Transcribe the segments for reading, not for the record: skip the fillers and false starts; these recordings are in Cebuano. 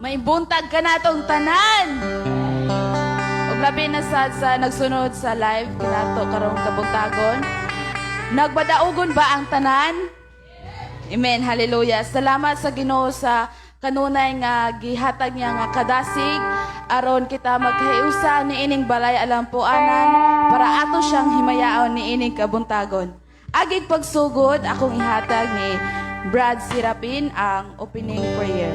May buntag kanatong tanan. Ug labi na sa nagsunod sa live kanato karong kabuntagon. Nagbadaugon ba ang tanan? Amen. Hallelujah. Salamat sa Ginoo sa kanunay nga gihatag niya nga kadasig aron kita magkahiusa niining balay Alampuanan para ato siyang himayaon niining kabuntagon. Agig pagsugod, akong ihatag ni Brad Sirapin ang opening prayer.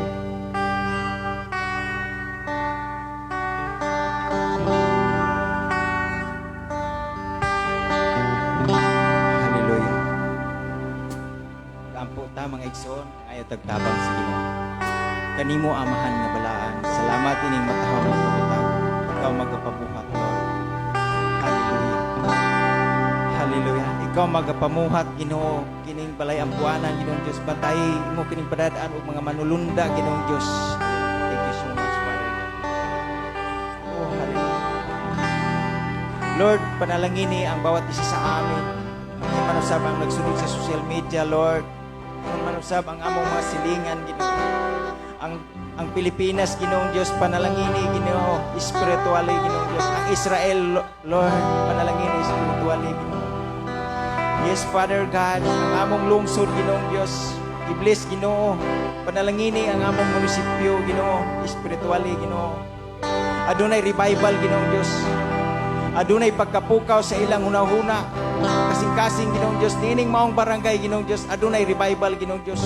Hallelujah. Kampo ta, mga igsoon, ayaw tagtabang sa Ginoo. Kanimo, Amahan nga balaan, salamat ining matahom nga kabutang. Ikaw magapabuhat, Lord. Hallelujah. Hallelujah. Ikaw magapamuhat, Ginoo, kining balay Ampuanan, Ginoong Dios. Bantay mo kining padadaan og mga manulunda, Ginoong Dios. Thank you so much, Father God. Oh, hallelujah. Lord, panalangini ang bawat isa sa amin. Ingon man usab ang nagsunod sa social media, Lord. Ingon man usab ang among mga silingan, Ginoo. Ang Pilipinas, Ginoong Dios, panalangini, Ginoo, spiritually, Ginoong Dios. Ang Israel, Lord, panalangini spiritually, Ginoo. Yes, Father God, ang among lungsod, Ginoong Dios, i-bless, Ginoo. Panalangini ang among munisipyo, Ginoo, spiritually, Ginoo. Adunay revival, Ginoong Dios. Adunay pagkapukaw sa ilang hunahuna. Kasing-kasing, Ginoong Dios, niining maong barangay, Ginoong Dios, adunay revival, Ginoong Dios.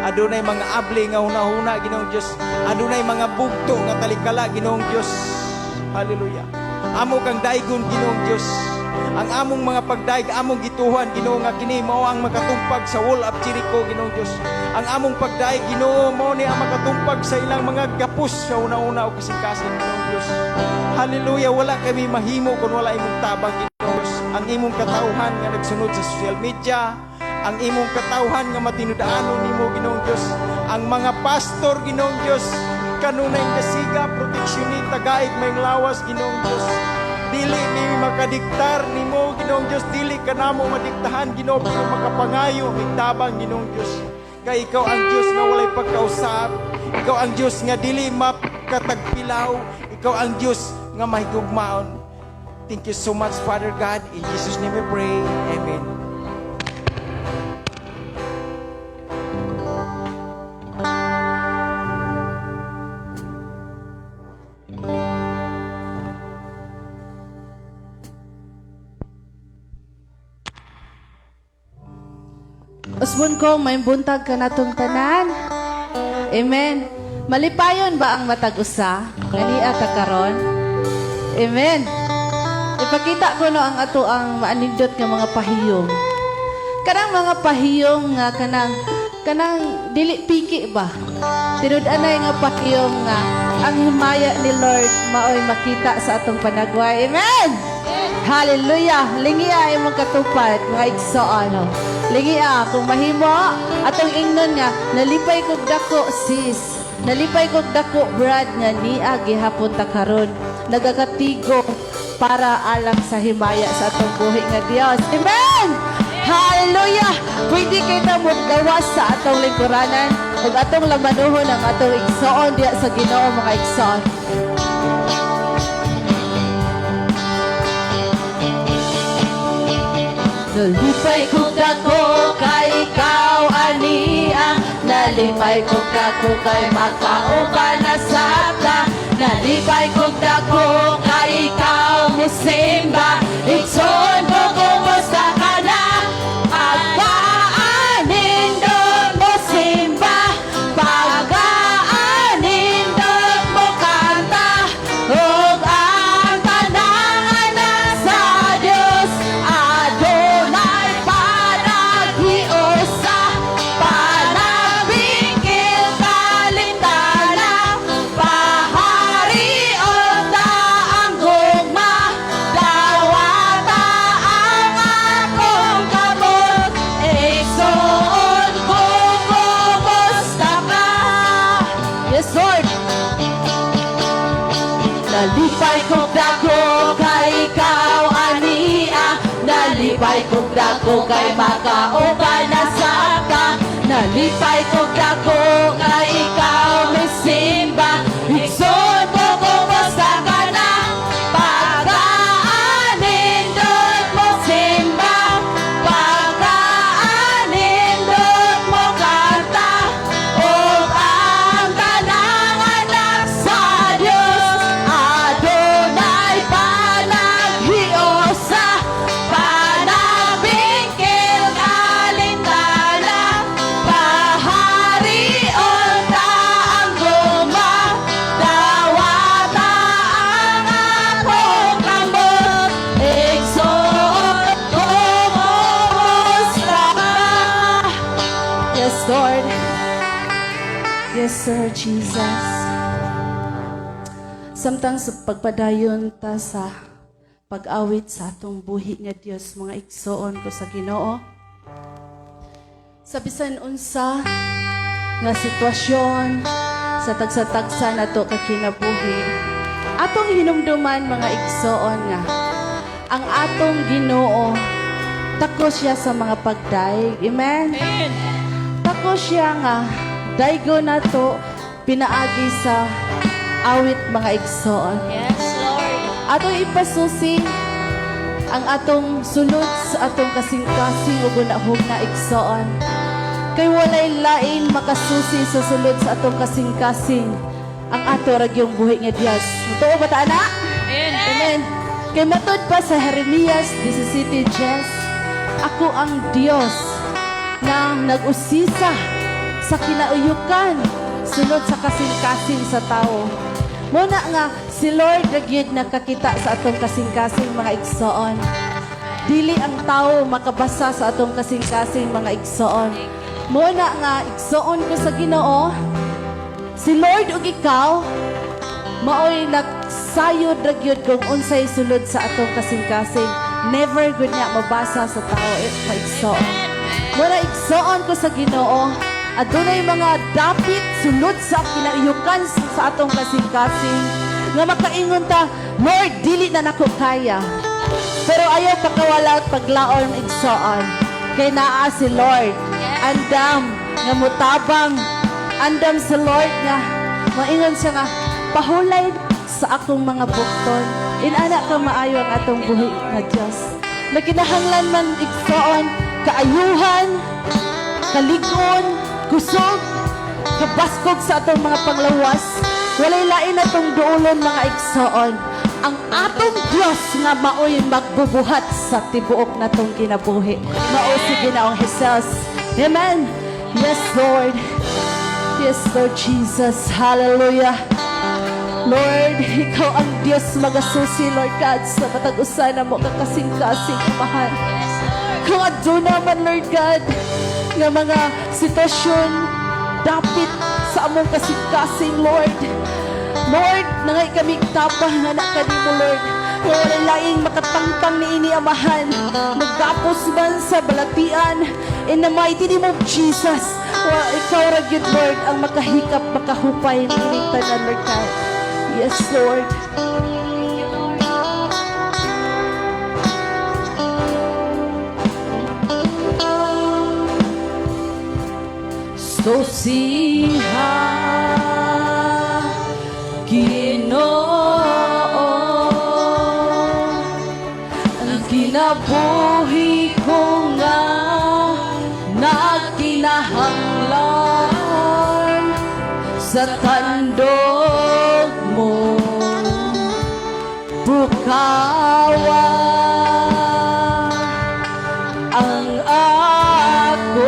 Adunay mga abli nga hunahuna, Ginoong Dios. Adunay mga bugto nga talikala, Ginoong Dios. Hallelujah. Amo kang daigon, Ginoong Dios. Ang among mga pagdaig, among gituhan, Ginoo, nga kini mao ang makatumpag sa wall of Jericho, Ginoong Dios. Ang among pagdaig, Ginoo, mao ni ang makatumpag sa ilang mga gapos sa una-una o kasing-kasing, Ginoong Dios. Hallelujah, wala kami mahimo kung wala imong tabang, Ginoong Dios. Ang imong katawhan nga nagsunod sa social media, ang imong katawhan nga matinud-anon nimo, Ginoong Dios, ang mga pastor, Ginoong Dios, kanunay dasiga, proteksyon ni tagaig may lawas, Ginoong Dios. Dili mi makadiktar nimo, Ginoong Dios, dili ka namo madiktahan, Ginoo, pero makapangayo mig tabang, Ginoong Dios. Kay ikaw ang Dios nga walay pagkausab, ikaw ang Dios nga dili makatagpilaw, ikaw ang Dios nga mahigugmaon. Thank you so much, Father God. In Jesus' name we pray. Amen. Usbon ko, may buntag ka natong tanan. Amen. Malipayon ba ang matag usa? Ngania ta karon? Amen. Ipakita ko no ang ato ang maanindot nga mga pahiyong. Kanang mga pahiyong nga kanang kanang dili piki ba? Tinud-anay nga pahiyong nga ang himaya ni Lord maoy makita sa atong panagway. Amen. Hallelujah. Lingia imong katupad, mga igsoon. Lingia kung mahimo atong ingnon nga nalipay kog dako, sis. Nalipay kog dako, Brad, nga nia gihapon ta karon. Nagakatigo para alang sa himaya sa atong buhi nga Dios. Amen. Hallelujah. Pwede kita mo gawas sa atong lingkuranan ug atong lamanuhon ang atong igsoon diya sa Ginoo, mga igsoon. Nalipay kog dako kay ikaw ania. Nalipay kog dako kay makauban na sabta. Nalipay kog dako kay ikaw musimba. Igsoon ko, kumusta ka na? Pagkaanindot mo simba, pagkaanindot mo kanta, ug ang tanang anak sa Dios adunay panaghiusa, panabingkil kalintana, paharion ta ang gugma, dawata ang akong kamot, igsoon ko, kumusta ka? Yes, Lord. Nalipay kog dako kay ikaw ania. Nalipay kog dako kay makauban na sa ka. Nalipay kog dako kay ikaw misimba. Yes, Sir Jesus. Samtang sa pagpadayon ta sa pag-awit sa atong buhi nga Dios, mga igsoon ko sa Ginoo. Sa bisan unsa nga sitwasyon sa tagsa-tagsa nato ka kinabuhi, atong hinumduman, mga igsoon, nga ang atong Ginoo, tako siya sa mga pagdaig. Amen. Tako siya nga daigo nato pinaagi sa awit, mga igsoon. Yes, Lord. Atong ipasusi ang atong sulod sa atong kasing-kasing ug hunahuna, igsoon. Kay walay lain makasusi sa sulod sa atong kasing-kasing, ang ato ra gyung buhi nga Dios. Tuo ba ta ana? Amen. Amen. Kay matud pa sa Jeremias 17:10, "Ako ang Dios na nag-usisa sa kinauyukan sulod sa kasing-kasing sa tao." Muna nga si Lord ra gyud nakakita sa atong kasing-kasing, mga igsoon. Dili ang tao makabasa sa atong kasing-kasing, mga igsoon. Muna nga, igsoon ko sa Ginoo, si Lord ug ikaw maoy nagsayod ra gyud kung unsay sulod sa atong kasing-kasing. Never gud niya mabasa sa tao, eh, maigsoon. Muna, igsoon ko sa Ginoo, adunay mga dapit sulod sa kinauyukan sa atong kasing-kasing nga makaingon ta, "Lord, dili na nako kaya." Pero ayaw pakawala at paglaon, igsoon. Kay naa si Lord. Andam nga mutabang. Andam si Lord nga maingon siya nga pahulay sa akong mga bukton. Inana ka maayo ang atong buhi nga Dios. Nagkinahanglan man, igsoon, kaayuhan, kalig-on, kusog, kabaskog sa atong mga panglawas. Walay lain atong duolon, mga igsoon. Ang atong Dios nga maoy magbubuhat sa tibuok natong kinabuhi. Mao si Ginoong Jesus. Amen. Yes, Lord. Yes, Lord Jesus. Hallelujah. Lord, ikaw ang Diyos magasusi, Lord God, sa matag usa namo ka kasing-kasing, Amahan. Kung aduna man, Lord God, nga mga sitwasyon dapit sa among kasing-kasing, Lord. Lord, nangay kami tapang nga na kanimo, Lord. Nga walay laing makatangtang niini, Amahan. Magdapos man sa balatian. In the mighty name of Jesus, wa, ikaw ra gyud, Lord, ang makahikap, makahupay niining tanan, Lord God. Yes, Lord. Thank you, Lord. Susiha, Ginoo, ang kinabuhi ko nga nagkinahanglan sa tandog mo. Bukawa ang akong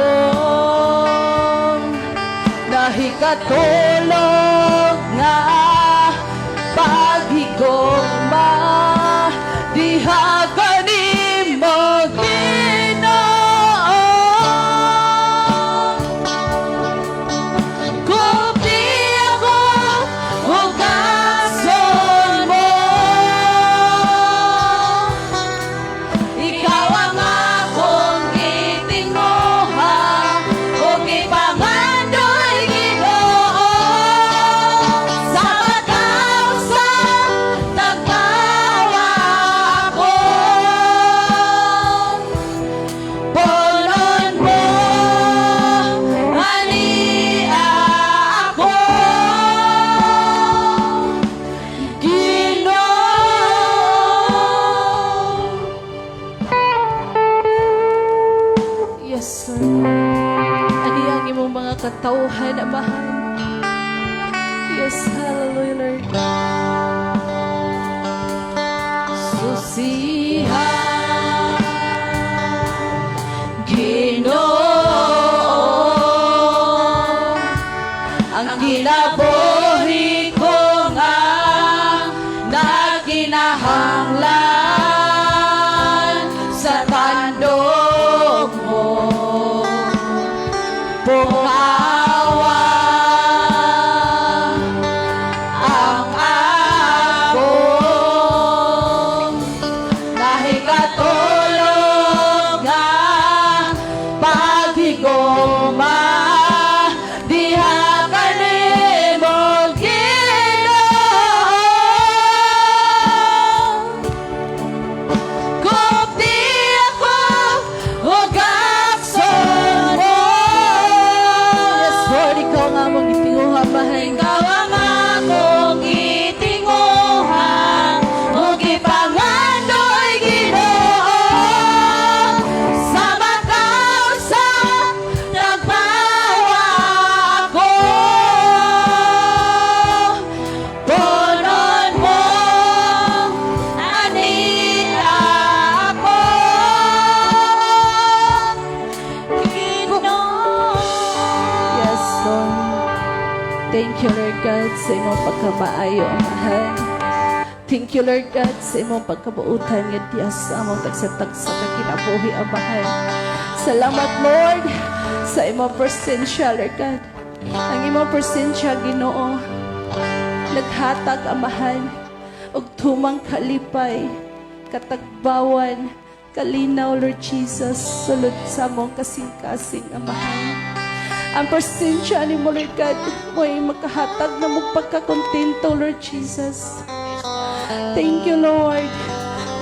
nahikatulog nga paghigugma diha kanimo, Ginoo. Gupti ako, hugason mo. Ikaw ang akong gitinguha ug gipangandoy, Ginoo, sa pagkausa tagbawa ako. Punon mo ania ako, Ginoo. Yes, sir. Ani ang imong mga katawhan, Amahan. Yes, hallelujah, Lord. Susiha, Ginoo, ang kinabuhi ko nga nagkinahanglan sa tandog mo. Bukawa Thank you, Lord God, sa imong pagkamaayo, Amahan. Thank you, Lord God, sa imong pagkabuutan nga Diyos sa among tagsa-tagsa ka kinabuhi, Amahan. Salamat, Lord, sa imong presensya, Lord God. Ang imong presensya, Ginoo, naghatag, Amahan, og tumang kalipay, katagbawan, kalinaw, Lord Jesus, sulod sa among kasing-kasing, Amahan. Ang presensya ni mo, Lord God, mo'y makahatag na mong pagkakontento, Lord Jesus. Thank you, Lord.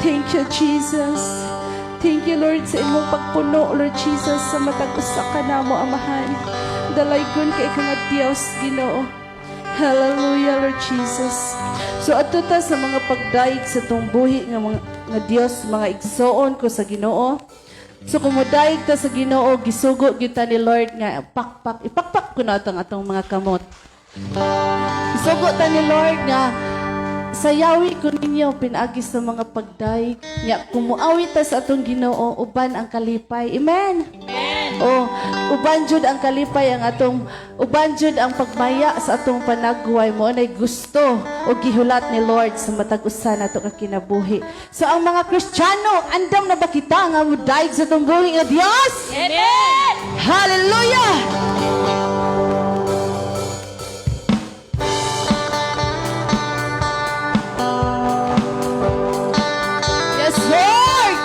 Thank you, Jesus. Thank you, Lord, sa imong pagpuno, Lord Jesus, sa matag usa ka namo, Amahan. Dalaygon kay ka nga Dios, Ginoo. Hallelujah, Lord Jesus. So adto ta sa mga pagdayeg sa atong buhi nga mga nga Dios, mga igsoon ko sa Ginoo. So kung modayeg ta sa Ginoo, gisugo gyud ta ni Lord nga pakpak, ipakpak ko na atong atong mga kamot. Gisugo ta ni Lord nga sayawi ko ninyo pinaagi sa mga pagdayeg. Nya kung muawit ta sa atong Ginoo, uban ang kalipay. Amen. Amen. Oh, uban jud ang kalipay ang atong, uban jud ang pagmaya sa atong panagway mo nay gusto o gihulat ni Lord sa matag usa nato ka kinabuhi. So ang mga Kristiyano, andam na ba kita nga modayeg sa atong buhi nga Dios? Amen. Hallelujah! Yes, Lord!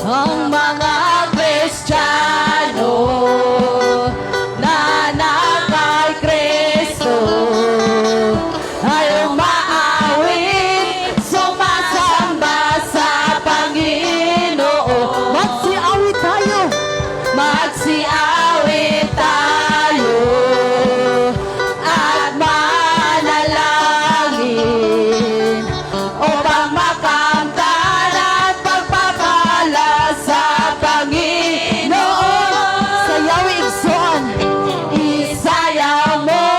Ang mga Kristiyano na nakay Kristo ay umaawit, sumasamba sa Panginoon. Magsiawit tayo! Magsiawit tayo at manalangin upang makamtan at pagpapala sa Panginoon. Sayawi, igsoon. Isayaw mo,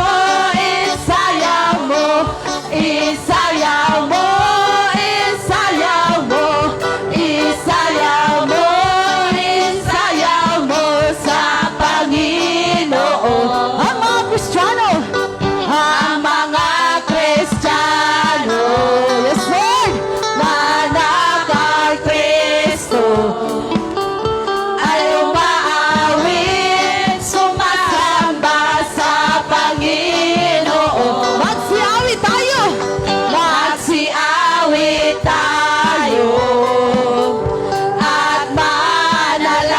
isayaw mo, isayaw mo, isayaw mo, isayaw mo, isayaw mo sa Panginoon. Ang mga Kristiyano, ang mga Kristiyano, yes, Lord, na nakay Kristo ay umaawit, sumasamba sa Panginoon. Magsiawit tayo! Magsiawit tayo at manalangin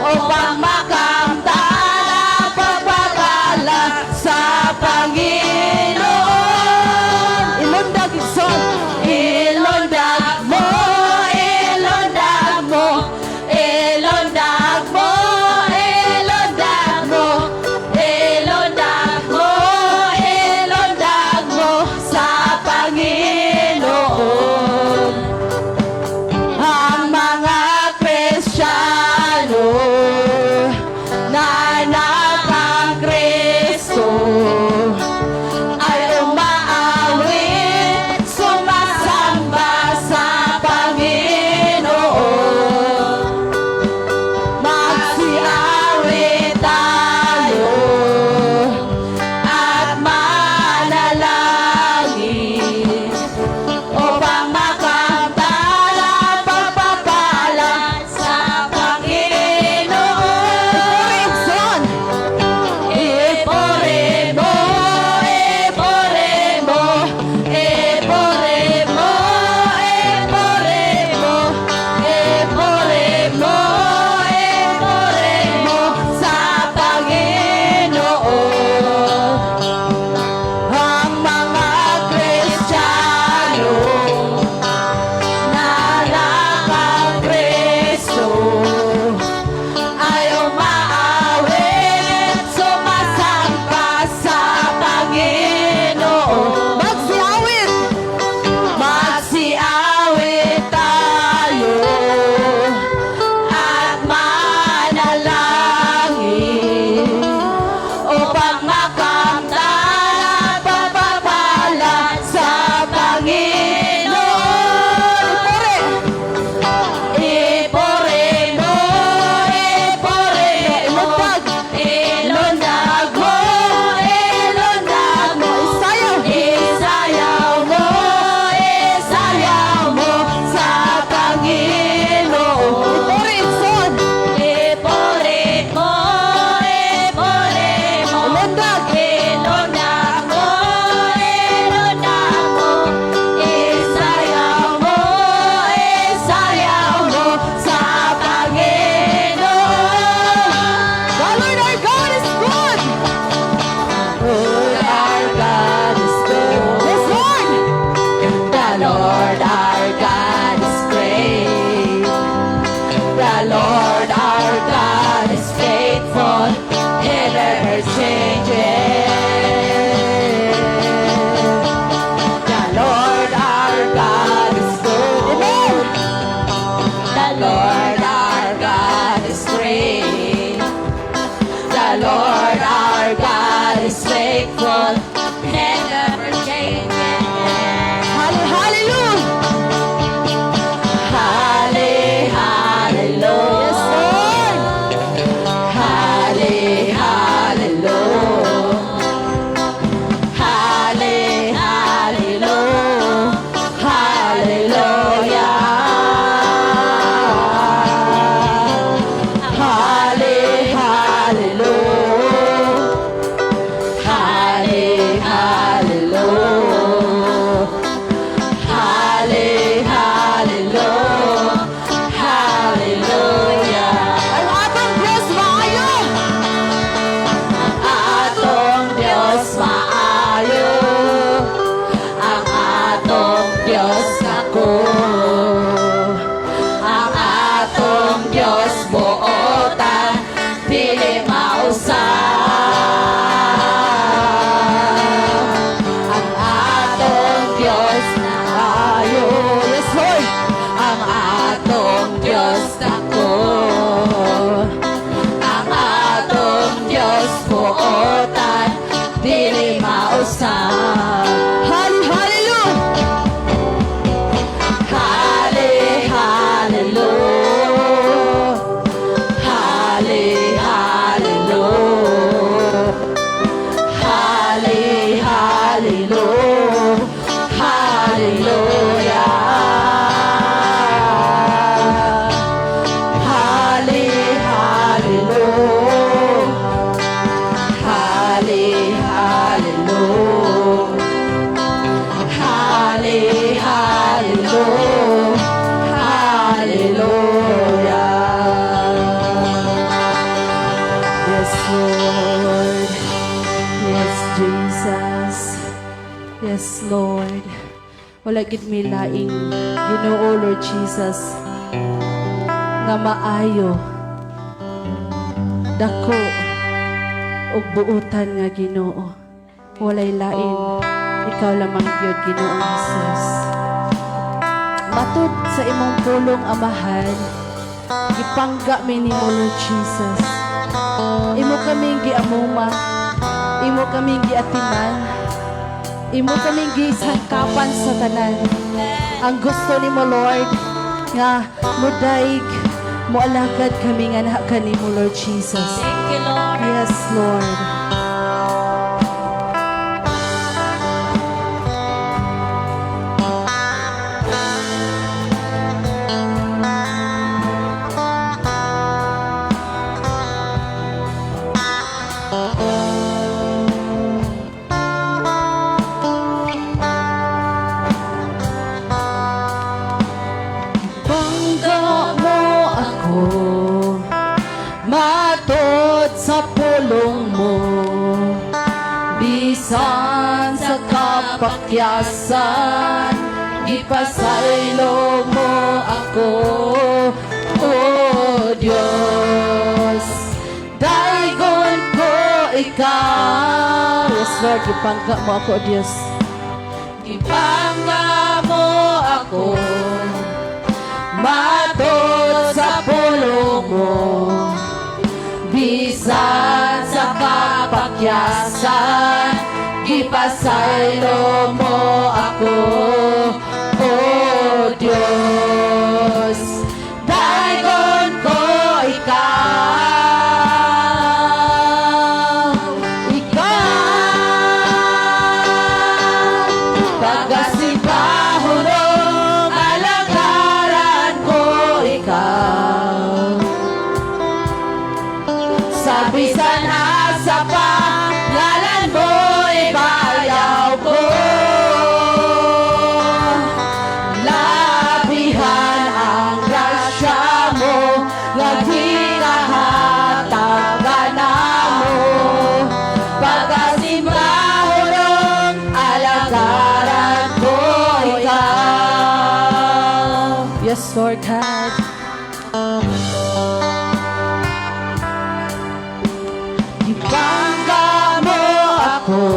upang makamtan ang pagpapala sa Panginoon. Ilundag, igsoon. Ilundag mo, ilundag mo, ilundag mo, ilundag mo, ilundag mo, ilundag mo sa Panginoon. Ang mga Kristiyano na nakang Kristo ay umaawit, sumasamba sa Panginoon. Magsiawit tayo at manalangin upang makamtan ang pagpapala sa Panginoon. Igsoon. Ipuri mo, ipuri mo, ipuri mo, ipuri mo, ipuri mo, ipuri mo sa Panginoon. Ang mga Kristiyano na nakang Kristo ay umaawit, sumasamba sa Panginoon. Magsiawit! Magsiawit tayo at manalangin upang makamtan ang pagpapala sa Panginoon. Yes, Lord. Wala gid may laing Ginoo, Lord Jesus, nga maayo, dako, ug buutan nga Ginoo. Walay lain. Ikaw lamang gyud, Ginoong Jesus. Matud sa imong pulong, Amahan, gipangga mi nimo, Lord Jesus. Imo kaming giamuma, imo kaming giatiman, imo kaming gisangkapan sa tanan. Ang gusto nimo, Lord, nga mudaig, mualagad kami nga anak kanimo, Lord Jesus. Thank you, Lord. Yes, Lord. Bangga mo ako matod sa pulong mo, bisan sa kapakyasan, ipasaylo mo ako, O Diyos. Daygon ko ikaw. Yes, Lord, ipangga mo ako, Diyos. Ipangga mo ako matod sa pulong mo, bisan sa kapakyasan, ipasaylo mo ako, O Diyos. Daygon ko ikaw, ikaw, pagasimbahon, alagaran ko ikaw. Sa bisan asa pa, ngalan mo ibayaw ko. Labihan ang grasya mo, nga ginahatag mo. Pagasimbahon, alagaran ko ikaw. Yes, Lord God. Ipangga mo ako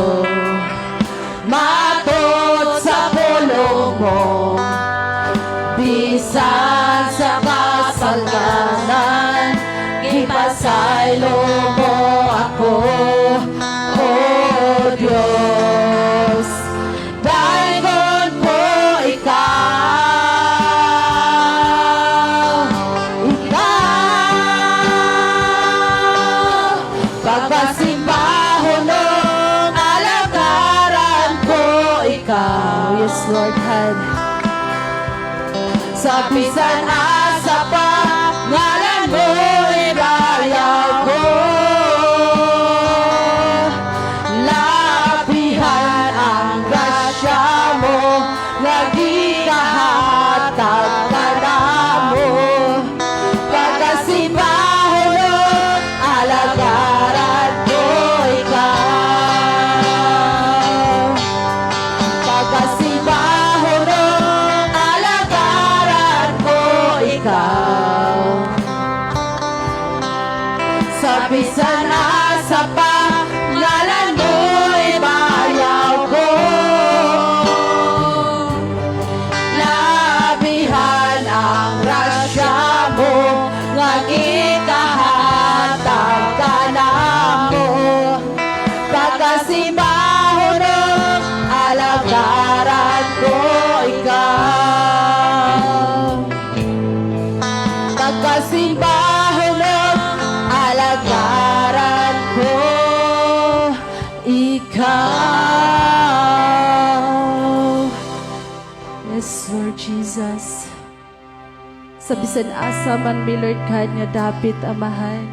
matod sa pulong mo, bisan sa kasalanan, ipasaylo mo ako, O Diyos. Daygon ko ikaw, ikaw, pagkasimbahon alagaran ko ikaw. Yes, Lord God. Sa bisan asa pa, ngalan mo ibayaw ko. Labihan ang grasya mo, nga ginahatag mo. Pagkasimbahon, alagaran ko ikaw. Pagkasimbahon, alagaran ko ikaw. Sa bisan asa pa, ngalan mo ibayaw ko. Labihan ang grasya mo, nga gikahatag mo. Pagkasimbahon, alagaran ko ikaw. Pagkasimbahon, alagaran ko ikaw. Yes, Lord Jesus. Sa bisan asa man mi, Lord God, nga dapit, Amahan.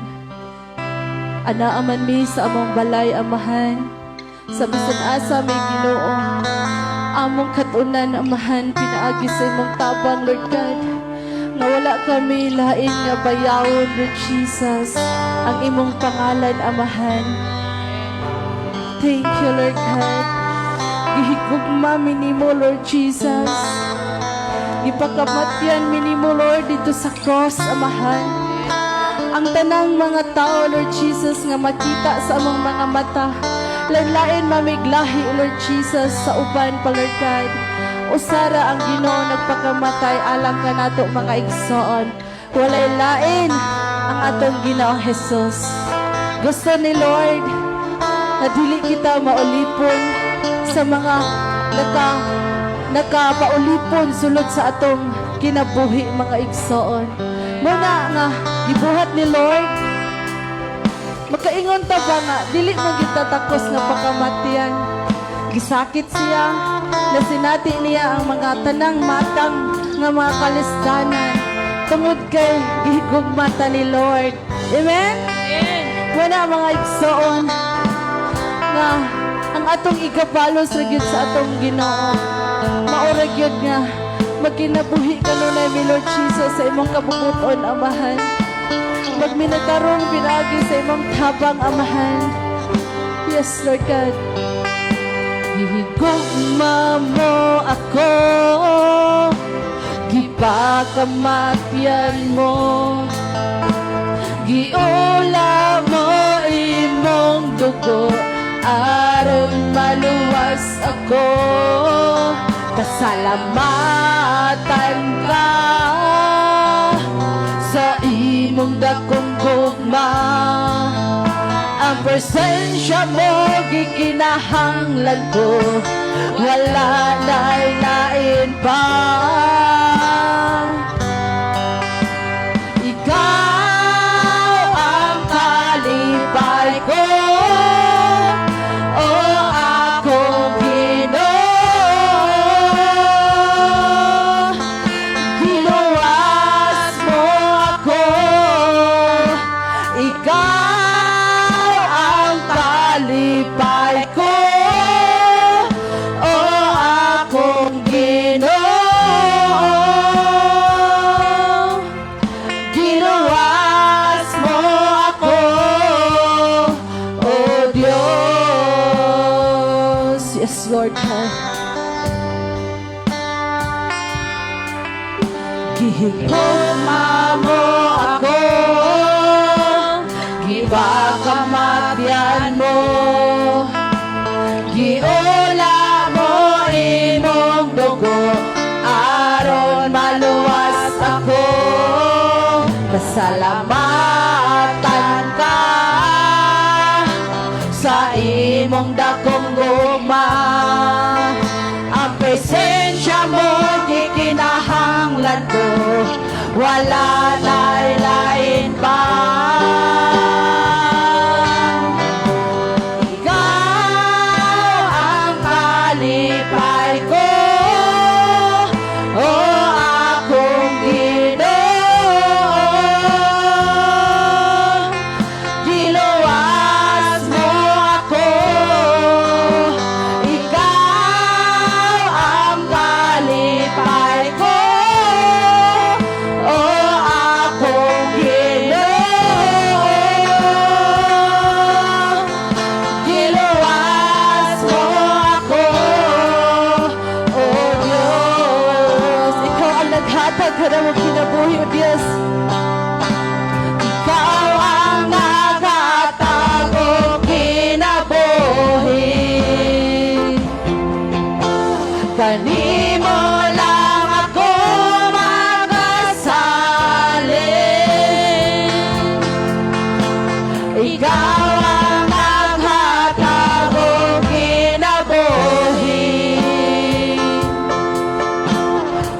Ana aman mi sa among balay, Amahan. Sa bisan asa mi, Ginoo. Among katunan, Amahan, pinaagi sa imong tabang, Lord God, nga wala kami lain nga bayawon, Lord Jesus, ang imong pangalan, Amahan. Thank you, Lord God. Gihigugma mi nimo, Lord Jesus. Gipakamatyan mi nimo, Lord, didto sa cross, Amahan. Ang tanang mga tao, Lord Jesus, nga makita sa among mga mata. Lain-lain man mig lahi, Lord Jesus, sa uban pa, Lord God. Usa ra ang Ginoo nagpakamatay alang kanato, mga igsoon. Walay lain ang atong Ginoong Jesus. Gusto ni Lord na dili kita maulipon sa mga nakapaulipon sulod sa atong kinabuhi, mga igsoon. Muna nga gibuhat ni Lord, makaingon ta ba nga dili man kita takos nga pakamatyan? Gisakit siya, nasinati niya ang mga tanang matang nga mga kalisdanan tungod kay gihigugma ta ni Lord. Amen. Amen. Wala, mga igsoon, nga ang atong igabalos ra gyud sa atong Ginoo. Mao ra gyud nga magkinabuhi kanunay mi, Lord Jesus, sa imong kabubuton, Amahan. Magminatarong pinaagi sa imong tabang, Amahan. Yes, Lord God. Gihigugma mo ako, gipakamatyan mo, giula mo imong dugo aron maluwas ako. Pasalamatan ka sa imong dakong gugma. Ang presensya mo gikinahanglan ko, wala na'y lain pa. Ikaw ang kalipay ko, O akong Ginoo. Giluwas mo ako. Ikaw ang kalipay ko, O akong Ginoo. Giluwas mo ako, O Diyos. Yes, Lord God. Gihigugma mo ako, gipakamatyan mo, giula mo imong dugo aron maluwas ako. Pasalamatan ka sa imong dakong gugma. Ang presensya mo gikinahanglan ko, wala na'y lain pa. Ikaw ang kalipay ko, O akong Ginoo. Giluwas mo ako. Ikaw ang kalipay ko, O akong Ginoo. Giluwas mo ako, O Diyos. Ikaw ang naghatag kanamo kinabuhi, O Diyos. Ikaw ang naghatag og kinabuhi. Kanimo lang ako magasalig. Ikaw ang naghatag og kinabuhi.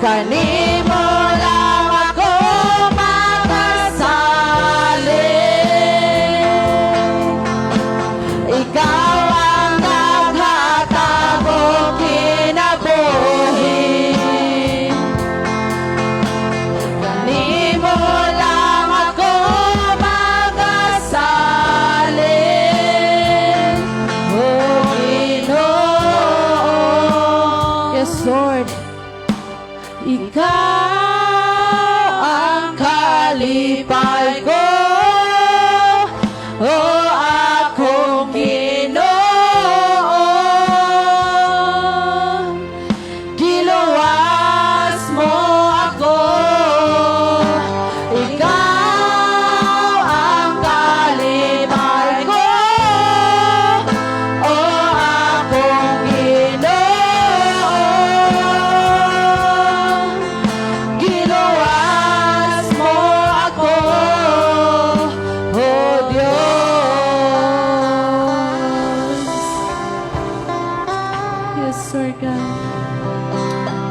Kanimo lang ako.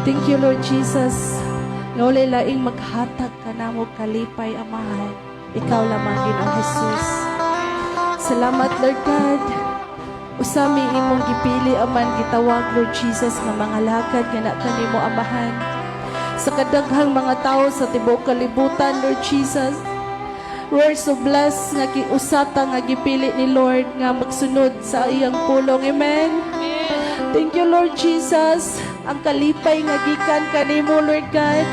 Thank you, Lord Jesus. Nga walay laing maghatag kanamo kalipay, Amahan. Ikaw lamang, Ginoong Jesus. Salamat, Lord God. Usa mi imong gipili, aman, gitawag, Lord Jesus, nga mga lakad nga na kanimo, Amahan. Sa kadaghang mga tao sa tibuok kalibutan, Lord Jesus, we're so blessed nga usata nga gipili ni Lord nga magsunod sa iyang pulong. Amen. Thank you, Lord Jesus. Ang kalipay nga gikan kanimo, Lord God.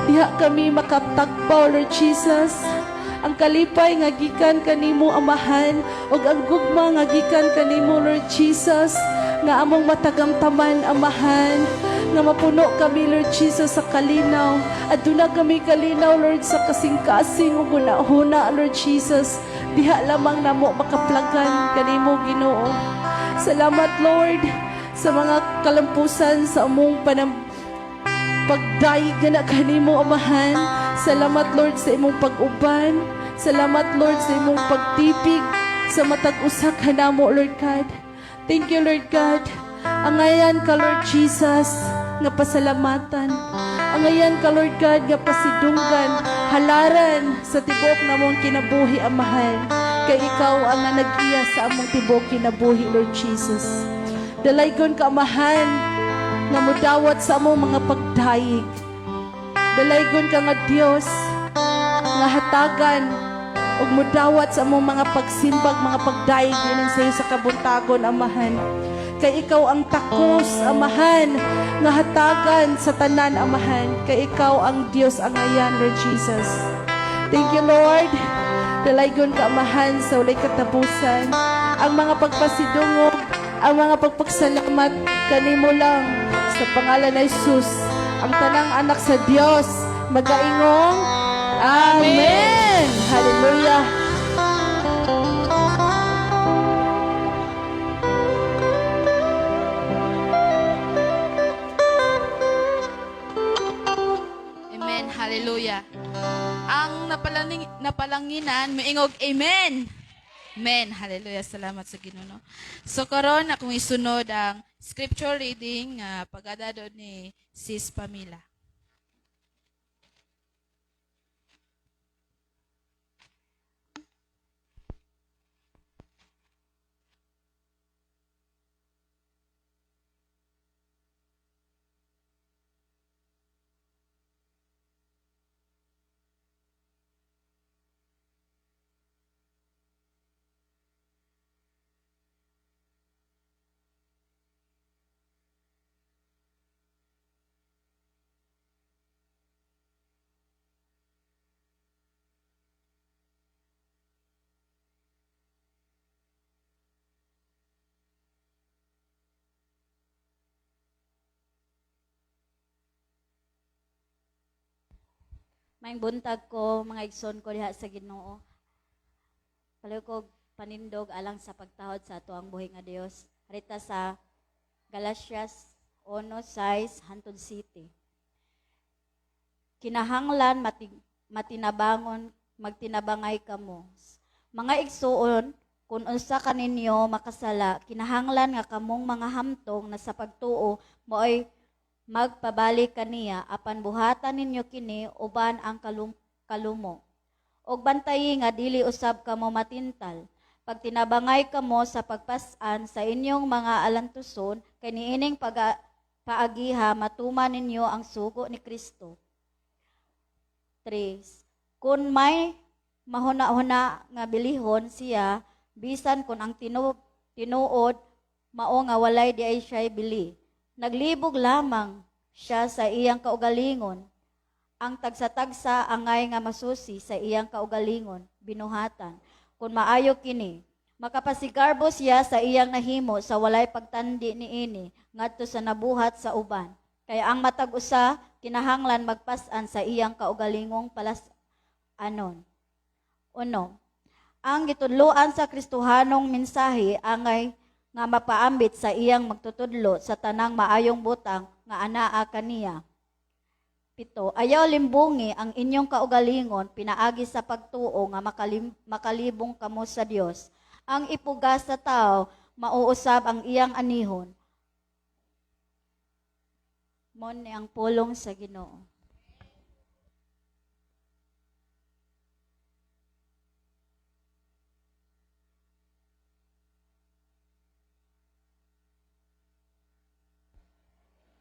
Diha kami makatagpaw, Lord Jesus. Ang kalipay nga gikan kanimo, Amahan, ug ang gugma nga gikan kanimo, Lord Jesus, nga among matagamtaman, Amahan, nga mapuno kami, Lord Jesus, sa kalinaw. Aduna kami kalinaw, Lord, sa kasing-kasing ug huna, Lord Jesus. Diha lamang namo makaplagan kanimo, Ginoo. Salamat, Lord, sa mga kalampusan sa among pagdayeg nga na kanimo, Amahan. Salamat, Lord, sa imong pag-uban. Salamat, Lord, sa imong pagtipig sa matag usa kanamo, Lord God. Thank you, Lord God. Angayan ka, Lord Jesus, nga pasalamatan. Angayan ka, Lord God, nga pasidunggan, halaran sa tibok namong kinabuhi, Amahan. Kay ikaw ang nga nag-iya sa among tibok kinabuhi, Lord Jesus. Dalaygon ka, Amahan, nga mudawat sa among mga pagdayeg. Dalaygon ka nga Dios nga hatagan ug mudawat sa among mga pagsimbag, mga pagdayeg dining sa iyo sa kabuntagon, Amahan. Kay ikaw ang takos, Amahan, nga hatagan sa tanan, Amahan. Kay ikaw ang Dios angayan, Lord Jesus. Thank you, Lord. Dalaygon ka, Amahan, sa walay katapusan. Ang mga pagpasidungog, ang mga pagpagsalamat kanimo lang sa pangalan ni Jesus. Ang tanang anak sa Dios magaingong Amen. Hallelujah. Amen. Hallelujah. Ang napalanginan, moingog amen. Amen. Hallelujah. Salamat sa Ginoo. No? So karon akong isunod ang scripture reading pagadado ni Sis Pamela. Maayong buntag ko, mga igsoon ko diha sa Ginoo. Palihog ko panindog alang sa pagtahod sa atoang buhi nga Dios. Rita sa Galatias 1:6 hantod 7. Kinahanglan matinabangon, magtinabangay kamo. Mga igsoon, kung unsa kaninyo makasala, kinahanglan nga kamong mga hamtong na sa pagtuo mo'y magpabalik kaniya, apan buhatan ninyo kini uban ang kalumo. Og bantayi nga dili usab kamo matintal. Pagtinabangay kamo sa pagpas-an sa inyong mga alantuson, kay niining paagiha matuman ninyo ang sugo ni Kristo. 3. Kung may mahuna-huna nga bilihon siya, bisan kung ang tinuod mao nga walay di ay siya'y bili. Naglibog lamang siya sa iyang kaugalingon. Ang tagsa-tagsa angay nga masusi sa iyang kaugalingon, binuhatan. Kung maayo kini, makapasigarbo siya sa iyang nahimo sa walay pagtandi niini ngadto sa nabuhat sa uban. Kaya ang matag usa kinahanglan magpas-an sa iyang kaugalingong palas-anon. 1. Ang gitudloan sa Kristohanong mensahe angay nga mapaambit sa iyang magtutudlo sa tanang maayong butang nga anaa kaniya. 7. Ayaw limbungi ang inyong kaugalingon pinaagi sa pagtuo nga makalibong kamo sa Dios. Ang ipugas sa tao mauusab ang iyang anihon. Mao ni ang pulong sa Ginoo.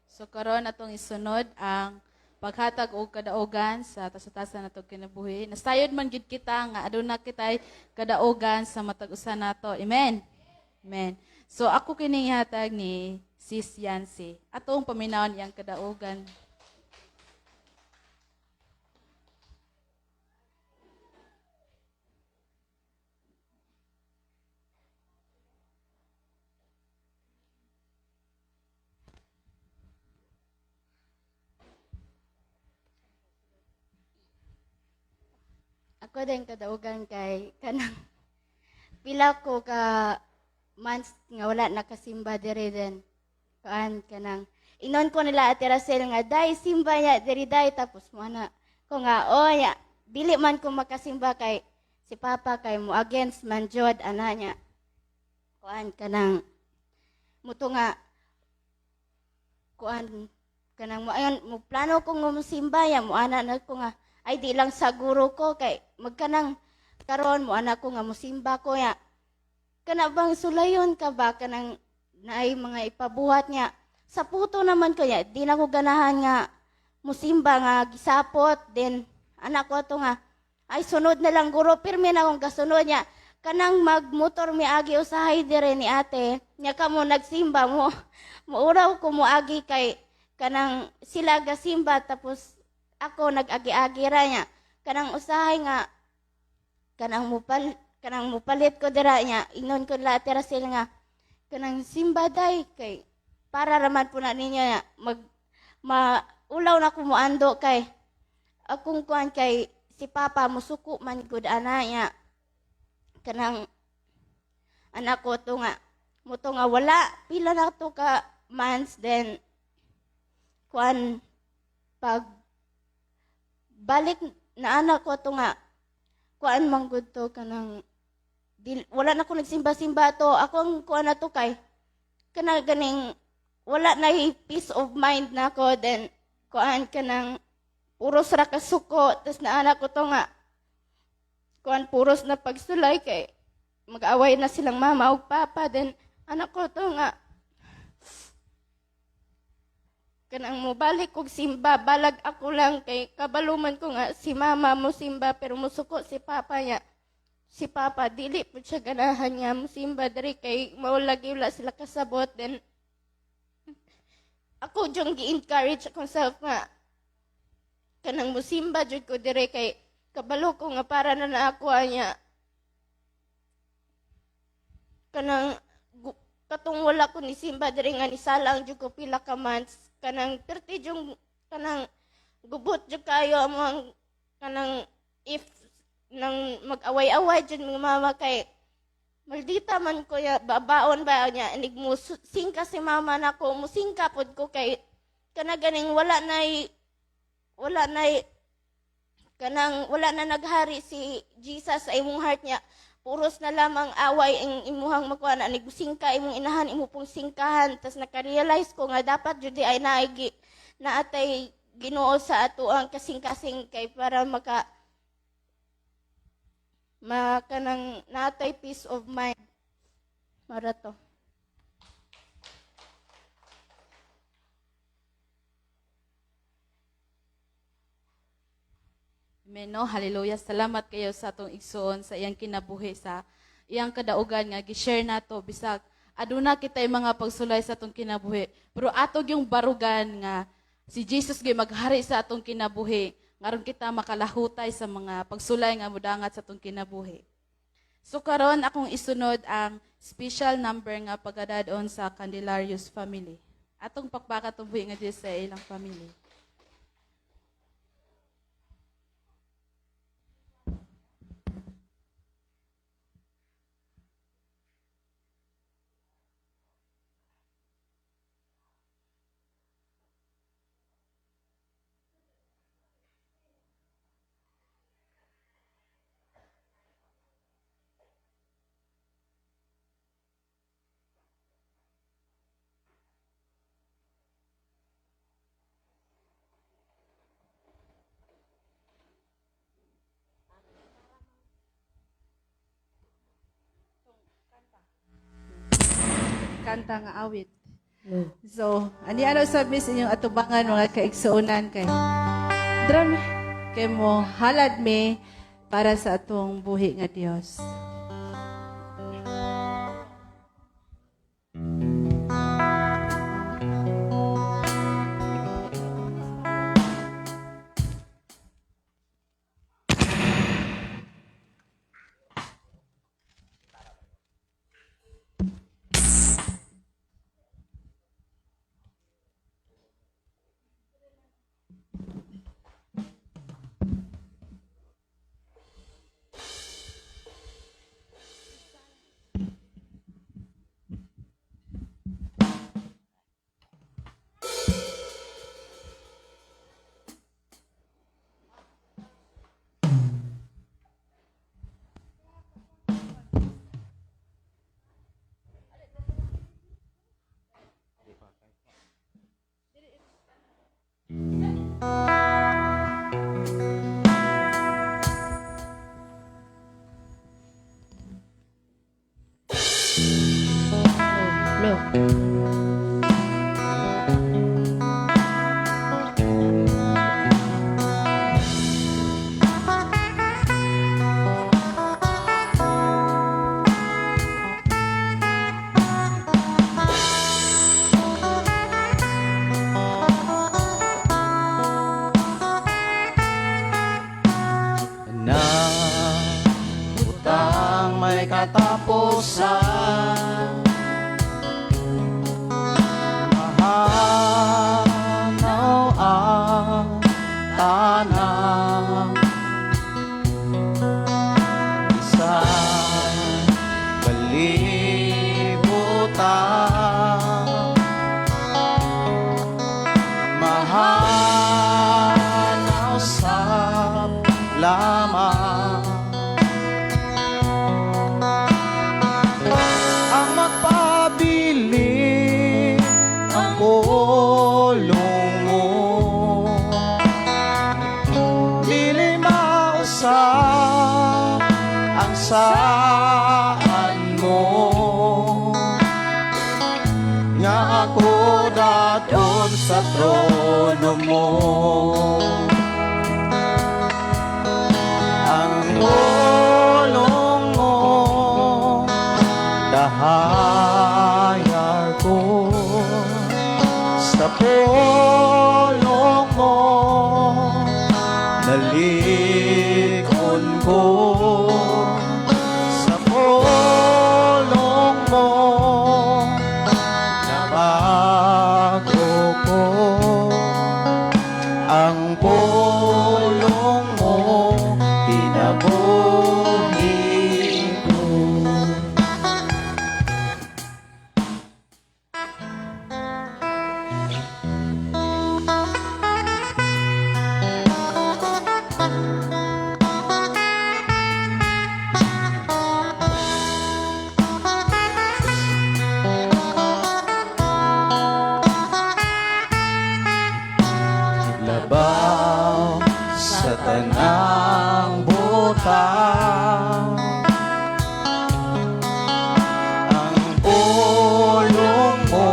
So karon atong isunod ang paghatag og kadaugan sa tasa-tasa natong kinabuhi. Nasayod man gid kita nga aduna kitay kadaugan sa matag usa nato. Amen. Amen. So ako kining ihatag ni Sis Yancy. Atong paminawon iyang kadaugan. Ako din kadaugan kay kanang pila ko ka months nga wala nakasimba diri, then kuan, kanang inon ko nila Ate Racel nga, "Day, simba niya diri, day." Tapos mo ana ko nga, "Oh ya, dili man ko makasimba kay si Papa kay mo against man jud ana niya." Kuan, kanang muto nga kuan, kanang mo ayon mo plano ko nga mosimba ya, mo ana na ko nga, "Ay, di lang saguro ko kay magkanang karon mo ana ko nga mosimba ko ya." Kana bang sulayon ka ba, kanang naay mga ipabuhat niya sa puto naman ko ya, di na ko ganahan nga musimba nga gisapot. Then anak ko to nga, "Ay, sunod na lang guro, pirmi na akong kasunod niya." Kanang magmotor mi agi usahay dire ni ate nya, kamo nagsimba mo, muuraw ko moagi kay kanang sila gasimba, tapos ako nag-agi-agi ra niya. Kanang usahay nga kanang mupalit ko dira niya, ingnon ko la Ate Racel nga kanang simba day kay para raman po na ninyo niya, mag maulaw na ko moando kay akong kuan kay si Papa musuko man gud ana niya. Kanang anak ko to nga muto nga wala pila na to ka months, then kuan, pag balik na anak ko to nga kuan man gud to, kanang wala na ko nagsimba-simba to. Ako ang kuan na to kay kana ganing wala na peace of mind na ako. Then kuan, kanang puros ra kasuko. Tas na anak ko to nga kuan, puros na pagsulay kay mag-away na silang mama ug papa. Then anak ko to nga kanang mobalik og simba, balag ako lang kay kabalo man ko nga si mama mo simba pero musuko si papa niya. Si papa dili pud siya ganahan nga mosimba diri kay mao lagi wala sila kasabot. Then ako jung gi-encourage akong self nga kanang musimba jud ko dire kay kabalo ko nga para na na ako niya. Kanang katong wala ko ni simba diri nga nisalang jud ko pila ka months, kanang perti jung kanang gubot jud kayo among kanang if nang mag-away-away jud mga mama kay maldita man ko ya, babaon ba niya, inig mo singka si mama nako, musingka pod ko kay kana ganing wala nay kanang wala na naghari si Jesus sa imong heart niya. Puros na lamang away ang imuhang makuha na singka imong inahan, imo pong singkahan. Tas naka-realize ko nga dapat jud ay naigi naatay Ginoo sa ato ang kasing-kasing kay para maka makanang naatay peace of mind mara to. Amen, no? Hallelujah. Salamat kayo sa atong igsoon sa iyang kinabuhi, sa iyang kadaugan nga gi-share nato bisag aduna kitay mga pagsulay sa atong kinabuhi. Pero ato yung barugan nga si Jesus gyud maghari sa atong kinabuhi ngaron kita makalahutay sa mga pagsulay nga modangat sa atong kinabuhi. So karon akong isunod ang special number nga pagadadon sa Candelarios family. Atong pakbaka buhi nga Dios sa ilang family. kanta nga awit. So, ani ano sa miss inyong atubangan, mga kaigsuonan, kay drum kay mo halad mi para sa atong buhi nga Dios. Na utang may katapusan, mahanaw ang tanang isang kalibutan, mahanaw sa lamang ang magpabili ang pulong mo, dili mausap ang saan mo nga ako daton sa trono mo. Ang pulong mo kahayag ko, sa pulong mo nalikon ko, sa pulong mo nabago ko, ang pulong mo kinabuhi ko. Labaw sa tanang butang ang pulong mo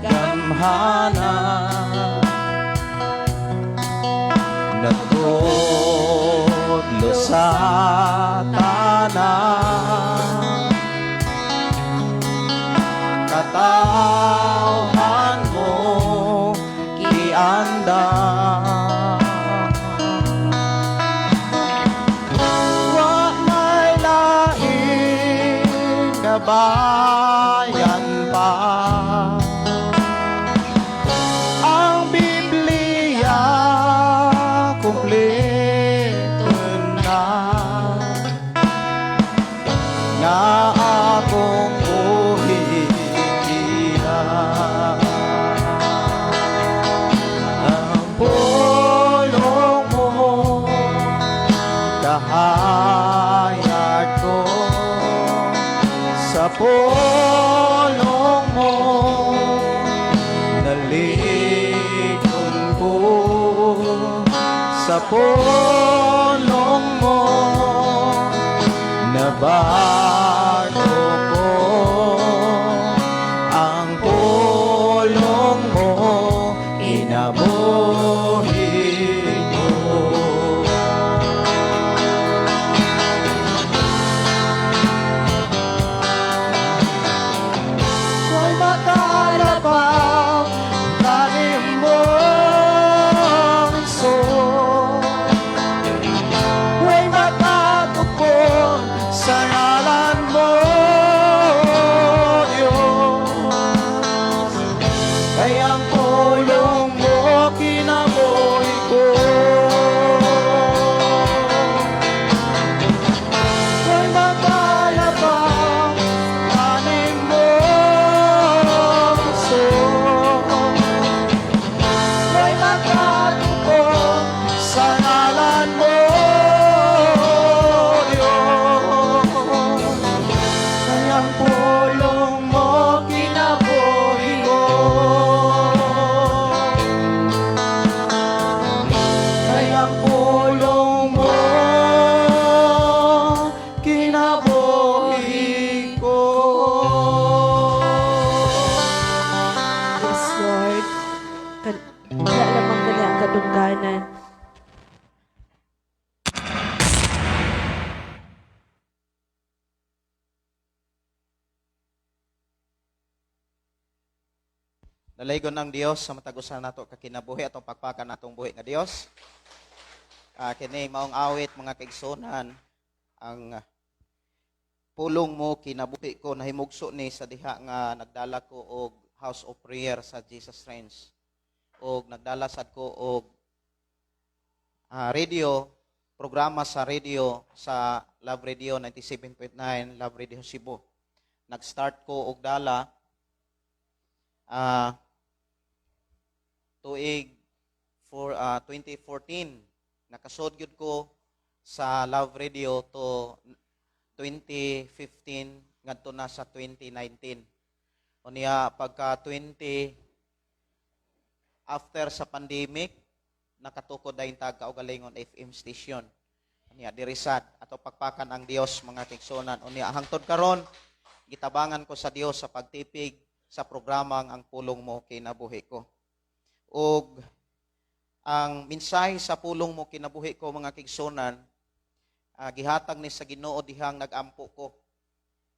gamhana, natudlo sa tanan, katawhan mo gianda. Wa may laing kabayan pa, ang Biblia kumpleto na, nga akong buhi iya. Ang pulong mo kahayag ko, sa pulong mo nalikon ko, sa pulong mo nabago ko. Dalaygon ang Dios sa matag usa nato ka kinabuhi. Atong pakpakan atong buhi nga Dios. Kini maong awit, mga kaigsuonan, ang "Pulong Mo Kinabuhi Ko", nahimugso ni sa diha nga nagdala ko og House of Prayer sa Jesus Ranch og nagdala sad ko og radio programa sa radio sa Love Radio 97.9, Love Radio Cebu. Nag-start ko og dala tuig for 2014. Nakasod gyud ko sa Love Radio to 2015 ngadto na sa 2019. Unya pagka 20 after sa pandemic, nakatukod dayon tag kaugalingon FM station. Unya diri sad ato pakpakan ang Dios, mga kaigsuonan. Unya hangtod karon gitabangan ko sa Dios sa pagtipig sa programang "Ang Pulong Mo Kinabuhi Ko". Ug ang mensahe sa "Pulong Mo Kinabuhi Ko", mga kaigsuonan, gihatag ni sa Ginoo dihang nagampo ko.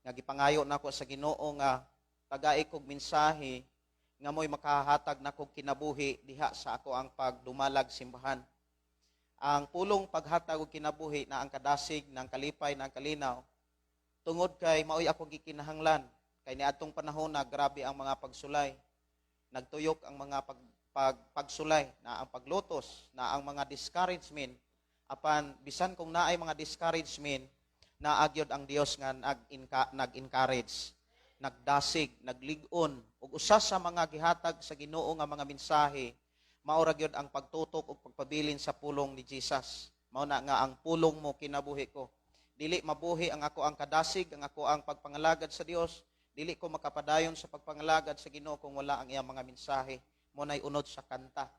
Nga gipangayo nako sa Ginoo nga tagai kog mensahe nga mo'y makahatag nako kinabuhi diha sa ako ang pagdumalag simbahan. Ang pulong paghatag og kinabuhi na ang kadasig, ng kalipay, na ang kalinaw, tungod kay maoy ako gikinahanglan kay niadtong panahon na grabe ang mga pagsulay. Nagtuyok ang mga pagsulay na ang paglutos, na ang mga discouragement. Apan bisan kung naay mga discouragement, naa gyud ang Dios nga nag-encourage, nagdasig, naglig-on. Ug usa sa mga gihatag sa Ginoo nga mga mensahe mao ra gyud ang pagtutok ug pagpabilin sa pulong ni Jesus. Mao na nga "Ang Pulong Mo Kinabuhi Ko". Dili mabuhi ang ako ang kadasig, ang ako ang pagpangalagad sa Dios, dili ko makapadayon sa pagpangalagad sa Ginoo kung wala ang iyang mga mensahe. Mo nay unod sa kanta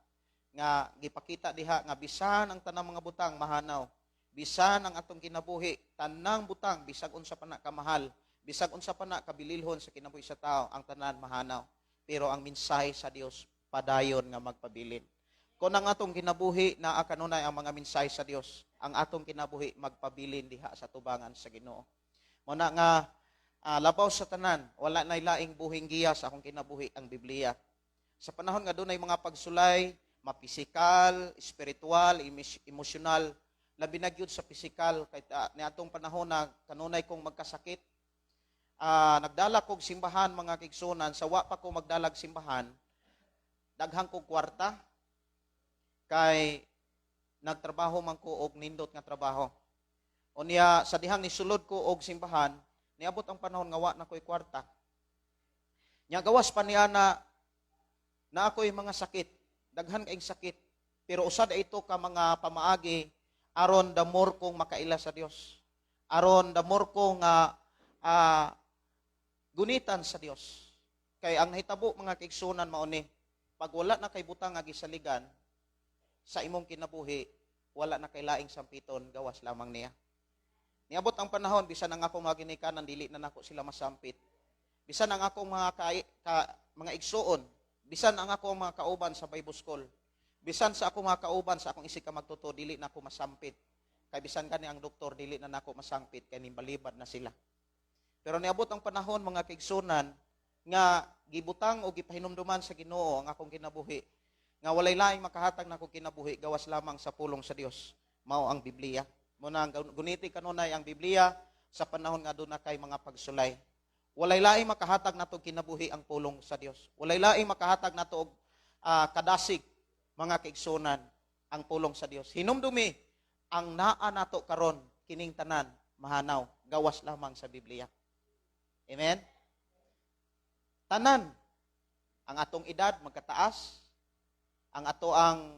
nga gipakita diha nga bisan ang tanang mga butang mahanaw, bisan ang atong kinabuhi, tanang butang, bisag unsa pa na kamahal, bisag unsa pa na kabililhon sa kinabuhi sa tao, ang tanan mahanaw, pero ang mensahe sa Dios padayon nga magpabilin. Kung ang atong kinabuhi naa kanunay ang mga mensahe sa Dios, ang atong kinabuhi magpabilin diha sa tubangan sa Ginoo. Mo na nga labaw sa tanan, wala nay laing buhing giya sa akong kinabuhi, ang Biblia. Sa panahon nga dunay mga pagsulay, mapisikal, espiritual, emosyonal, labi na gyud sa pisikal kay niadtong panahon na kanunay kong magkasakit. Nagdala kog simbahan, mga kaigsuonan, sa wa pa ko magdalag simbahan, daghan kog kwarta kay nagtrabaho man ko og nindot nga trabaho. Unya sa dihang nisulod ko og simbahan, niabot ang panahon nga wa na ko'y kwarta. Nya gawas pa niya na na ako'y mga sakit, daghan kaayong sakit. Pero usad ito ka mga pamaagi aron the more kong makaila sa Dios. Aron the more ko nga gunitan sa Dios. Kay ang nahitabo, mga kaigsuonan, mao ni pag wala na kay butang nga gisaligan sa imong kinabuhi, wala na kay laing sampiton gawas lamang niya. Niabot ang panahon, bisan ang akong mga ginikanan, dili na nako sila masampit. Bisan ang akong mga mga igsuon, bisan ang akong mga kauban sa Bible School, bisan sa akong mga kauban sa akong isig ka magtuto, dili na ako masampit. Kay bisan gani ang doktor, dili na nako masampit kay nimbalibad na sila. Pero niabot ang panahon, mga kaigsuonan, nga gibutang o gipahinumduman sa Ginoo ang akong kinabuhi nga walay laing makahatag na akong kinabuhi gawas lamang sa pulong sa Dios, mao ang Biblia. Mo na ang guniti kanunay ang Biblia sa panahon nga aduna kay mga pagsulay. Walay laing makahatag nato kinabuhi ang pulong sa Dios. Walay laing makahatag nato og kadasig, mga kaigsuonan, ang pulong sa Dios. Hinumdumi ang naa nato karon, kining tanan mahanaw gawas lamang sa Biblia. Amen. Tanan, ang atong edad magkataas, ang ato ang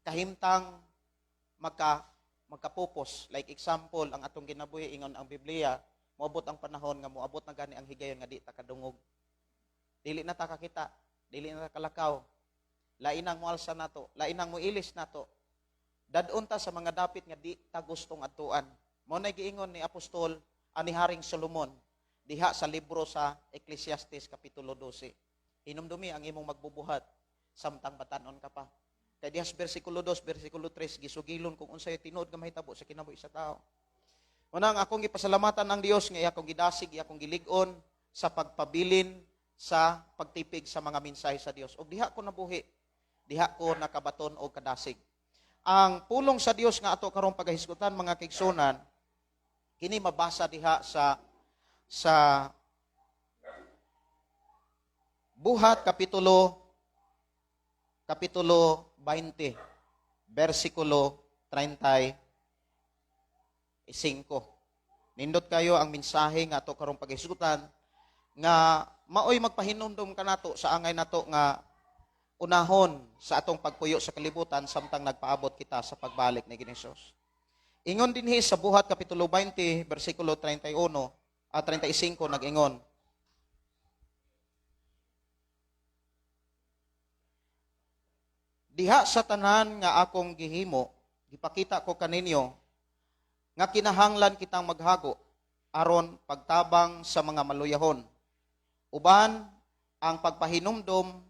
kahimtang magkapupos. Like example, ang atong kinabuhi, ingon ang Biblia, moabot ang panahon nga moabot na gani ang higayon nga di ta kadungog. Dili na ta kakita, dili na ta kalakaw. Lain ang moalsa nato, lain ang moilis nato. Dadon ta sa mga dapit nga di ta gustong adtuan. Mao na giingon ni apostol ani Haring Solomon diha sa libro sa Ecclesiastes kapitulo 12. "Hinumdumi ang imong magbubuhat samtang batanon ka pa." Kay diha sa bersikulo 2, bersikulo 3, gisugilon kung unsay tinuod nga mahitabo sa kinabuhi sa tao. Mao na ang akong gipasalamatan ang Dios nga iya akong gidasig, iya akong gilig-on sa pagpabilin sa sa pagtipig sa mga mensahe sa Dios. Ug diha ko nabuhi, diha ko nakabaton og kadasig. Ang pulong sa Dios nga ato karong pagahisgutan, mga kaigsunan, kini mabasa diha sa Buhat kapitulo 20 bersikulo 35. Nindot kayo ang mensahe nga ato karong paghisgutan nga maoy magpahinumdum kanato sa angay nato nga unahon sa atong pagpuyo sa kalibutan samtang nagpaabot kita sa pagbalik ni Ginoong Hesus. Ingon dinhi sa Buhat kapitulo 20 bersikulo 31 a 35, nag-ingon: "Diha sa tanan nga akong gihimo, gipakita ko kaninyo nga kinahanglan kitang maghago aron pagtabang sa mga maluyahon. Uban ang pagpahinumdom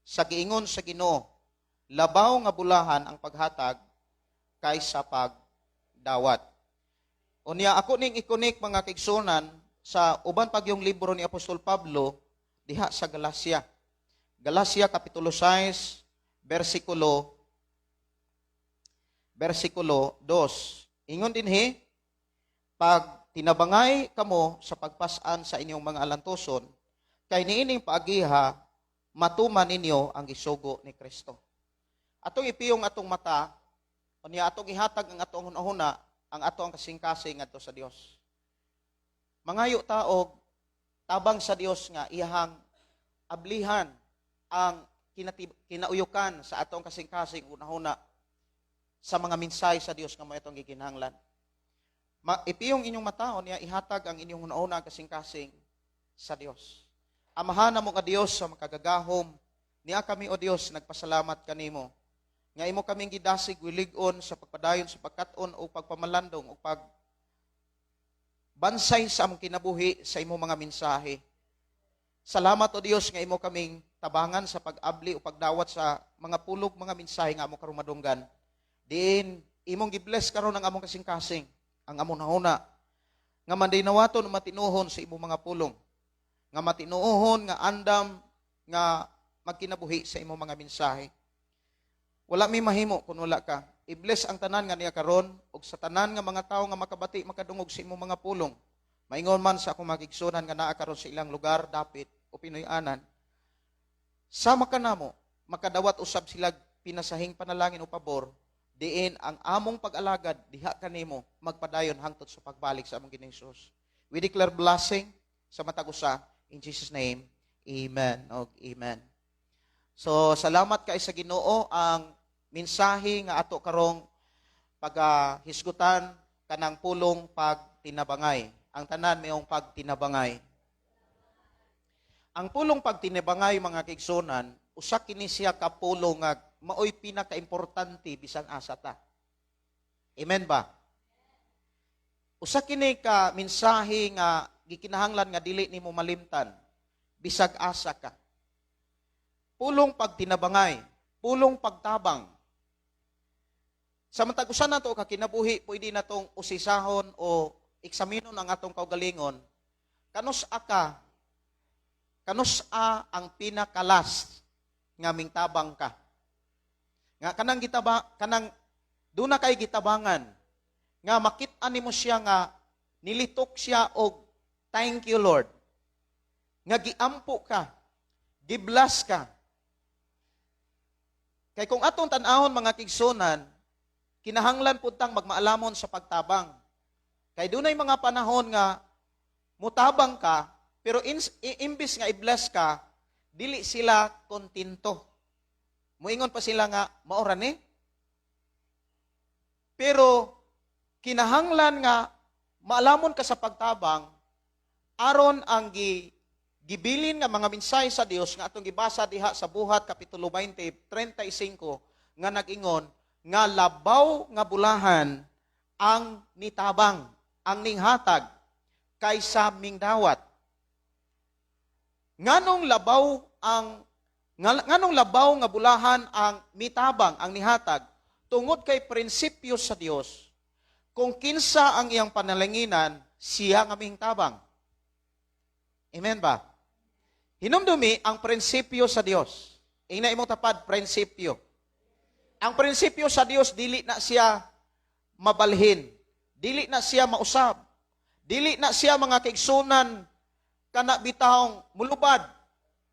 sa giingon sa Ginoo, labaw nga bulahan ang paghatag kaysa pagdawat." Unya ako ning ikunik, mga kaigsunan, sa uban pagyong libro ni Apostol Pablo diha sa Galacia. Galacia kapitulo 6 bersikulo 2. Ingon dinhi, "Pag tinabangay kamo sa pagpasan sa inyong mga alantuson, kay niining paagiha matuman ninyo ang gisugo ni Kristo." Atong ipiyong atong mata, unya atong ihatag ang atong hunahuna, ang ato ang kasing-kasing ngadto sa Dios. Mangayo ta og tabang sa Dios nga iyahang ablihan ang kinauyukan sa atong kasing-kasing hunahuna sa mga mensahe sa Dios nga mao itong gikinahanglan. Ipiyong inyong mata, unya ihatag ang inyong hunahuna ang kasing-kasing sa Dios. Amahan namo nga Dios sa makagagahom, niya kami, o Dios, nagpasalamat kanimo nga imo kaming gidasig wilig-on sa pagpadayon sa pagkat-on o pagpamalandong o pag bansay sa among kinabuhi sa imong mga mensahe. Salamat, o Dios, nga imo kaming tabangan sa pag-abli o pagdawat sa mga pulog, mga mensahe nga among karumadunggan. Diin imong gibless karon ang among kasing-kasing, ang among nahuna nga mandinawaton matinuhon sa imong mga pulong, nga matinuohon nga andam nga magkinabuhi sa imong mga mensahe. Wala mi mahimo kung wala ka. I-bless ang tanan nga niya karon ug sa tanan nga mga tawo nga makabati, makadungog sa imong mga pulong. Maingon man sa akong magigsunan nga naa karon sa ilang lugar dapit o Pinoy-anan. Sama ka namo, makadawat usab sila pinasahing panalangin o pabor, diin ang among pag-alagad diha kanimo magpadayon hangtod sa pagbalik sa among Ginoong Hesus. We declare blessing sa matag usa in Jesus' name. Amen. Og amen. So salamat kay sa Ginoo. Ang mensahe nga ato karong pagahisgutan kanang pulong pagtinabangay. Ang tanan mayong pagtinabangay. Ang pulong pagtinabangay, mga kaigsunan, usa kini siya ka pulong nga maoy pinakaimportante bisan asa ta. Amen ba? Usa kini ka mensahe nga gikinahanglan nga dili nimo malimtan bisag asa ka. Pulong pagtinabangay, pulong pagtabang. Sa matag usa nato ka kinabuhi, pwede natong usisahon o eksaminon ang atong kaugalingon. Kanus-a ka, kanus-a ang pinakalas nga mingtabang ka? Nga kanang gitaba, kanang duna kay gitabangan nga makit-an nimo siya nga nilitok siya og "Thank you, Lord." Nga giampo ka, giblas ka. Kay kung atong tan-awon, mga kigsunan, kinahanglan pud tang magmaalamon sa pagtabang. Kay dunay mga panahon nga mutabang ka, pero imbis nga i-bless ka, dili sila kontento. Muingon pa sila nga, "Maora ni?" Pero kinahanglan nga maalamon ka sa pagtabang aron ang gibilin nga mga mensahe sa Dios nga atong gibasa diha sa Buhat kapitulo 20:35 nga nag-ingon nga labaw nga bulahan ang nitabang, ang ninghatag kaysa mingdawat. Nganong labaw nga bulahan ang mitabang, ang nihatag? Tungod kay prinsipyo sa Dios, kung kinsa ang iyang panalanginan, siya nga mingtabang. Amen ba? Hinumdumi ang prinsipyo sa Dios. Ingna imong tapad, prinsipyo. Ang prinsipyo sa Dios, dili na siya mabalhin. Dili na siya mausab. Dili na siya, mga kaigsunan, kana bitawng mulubad.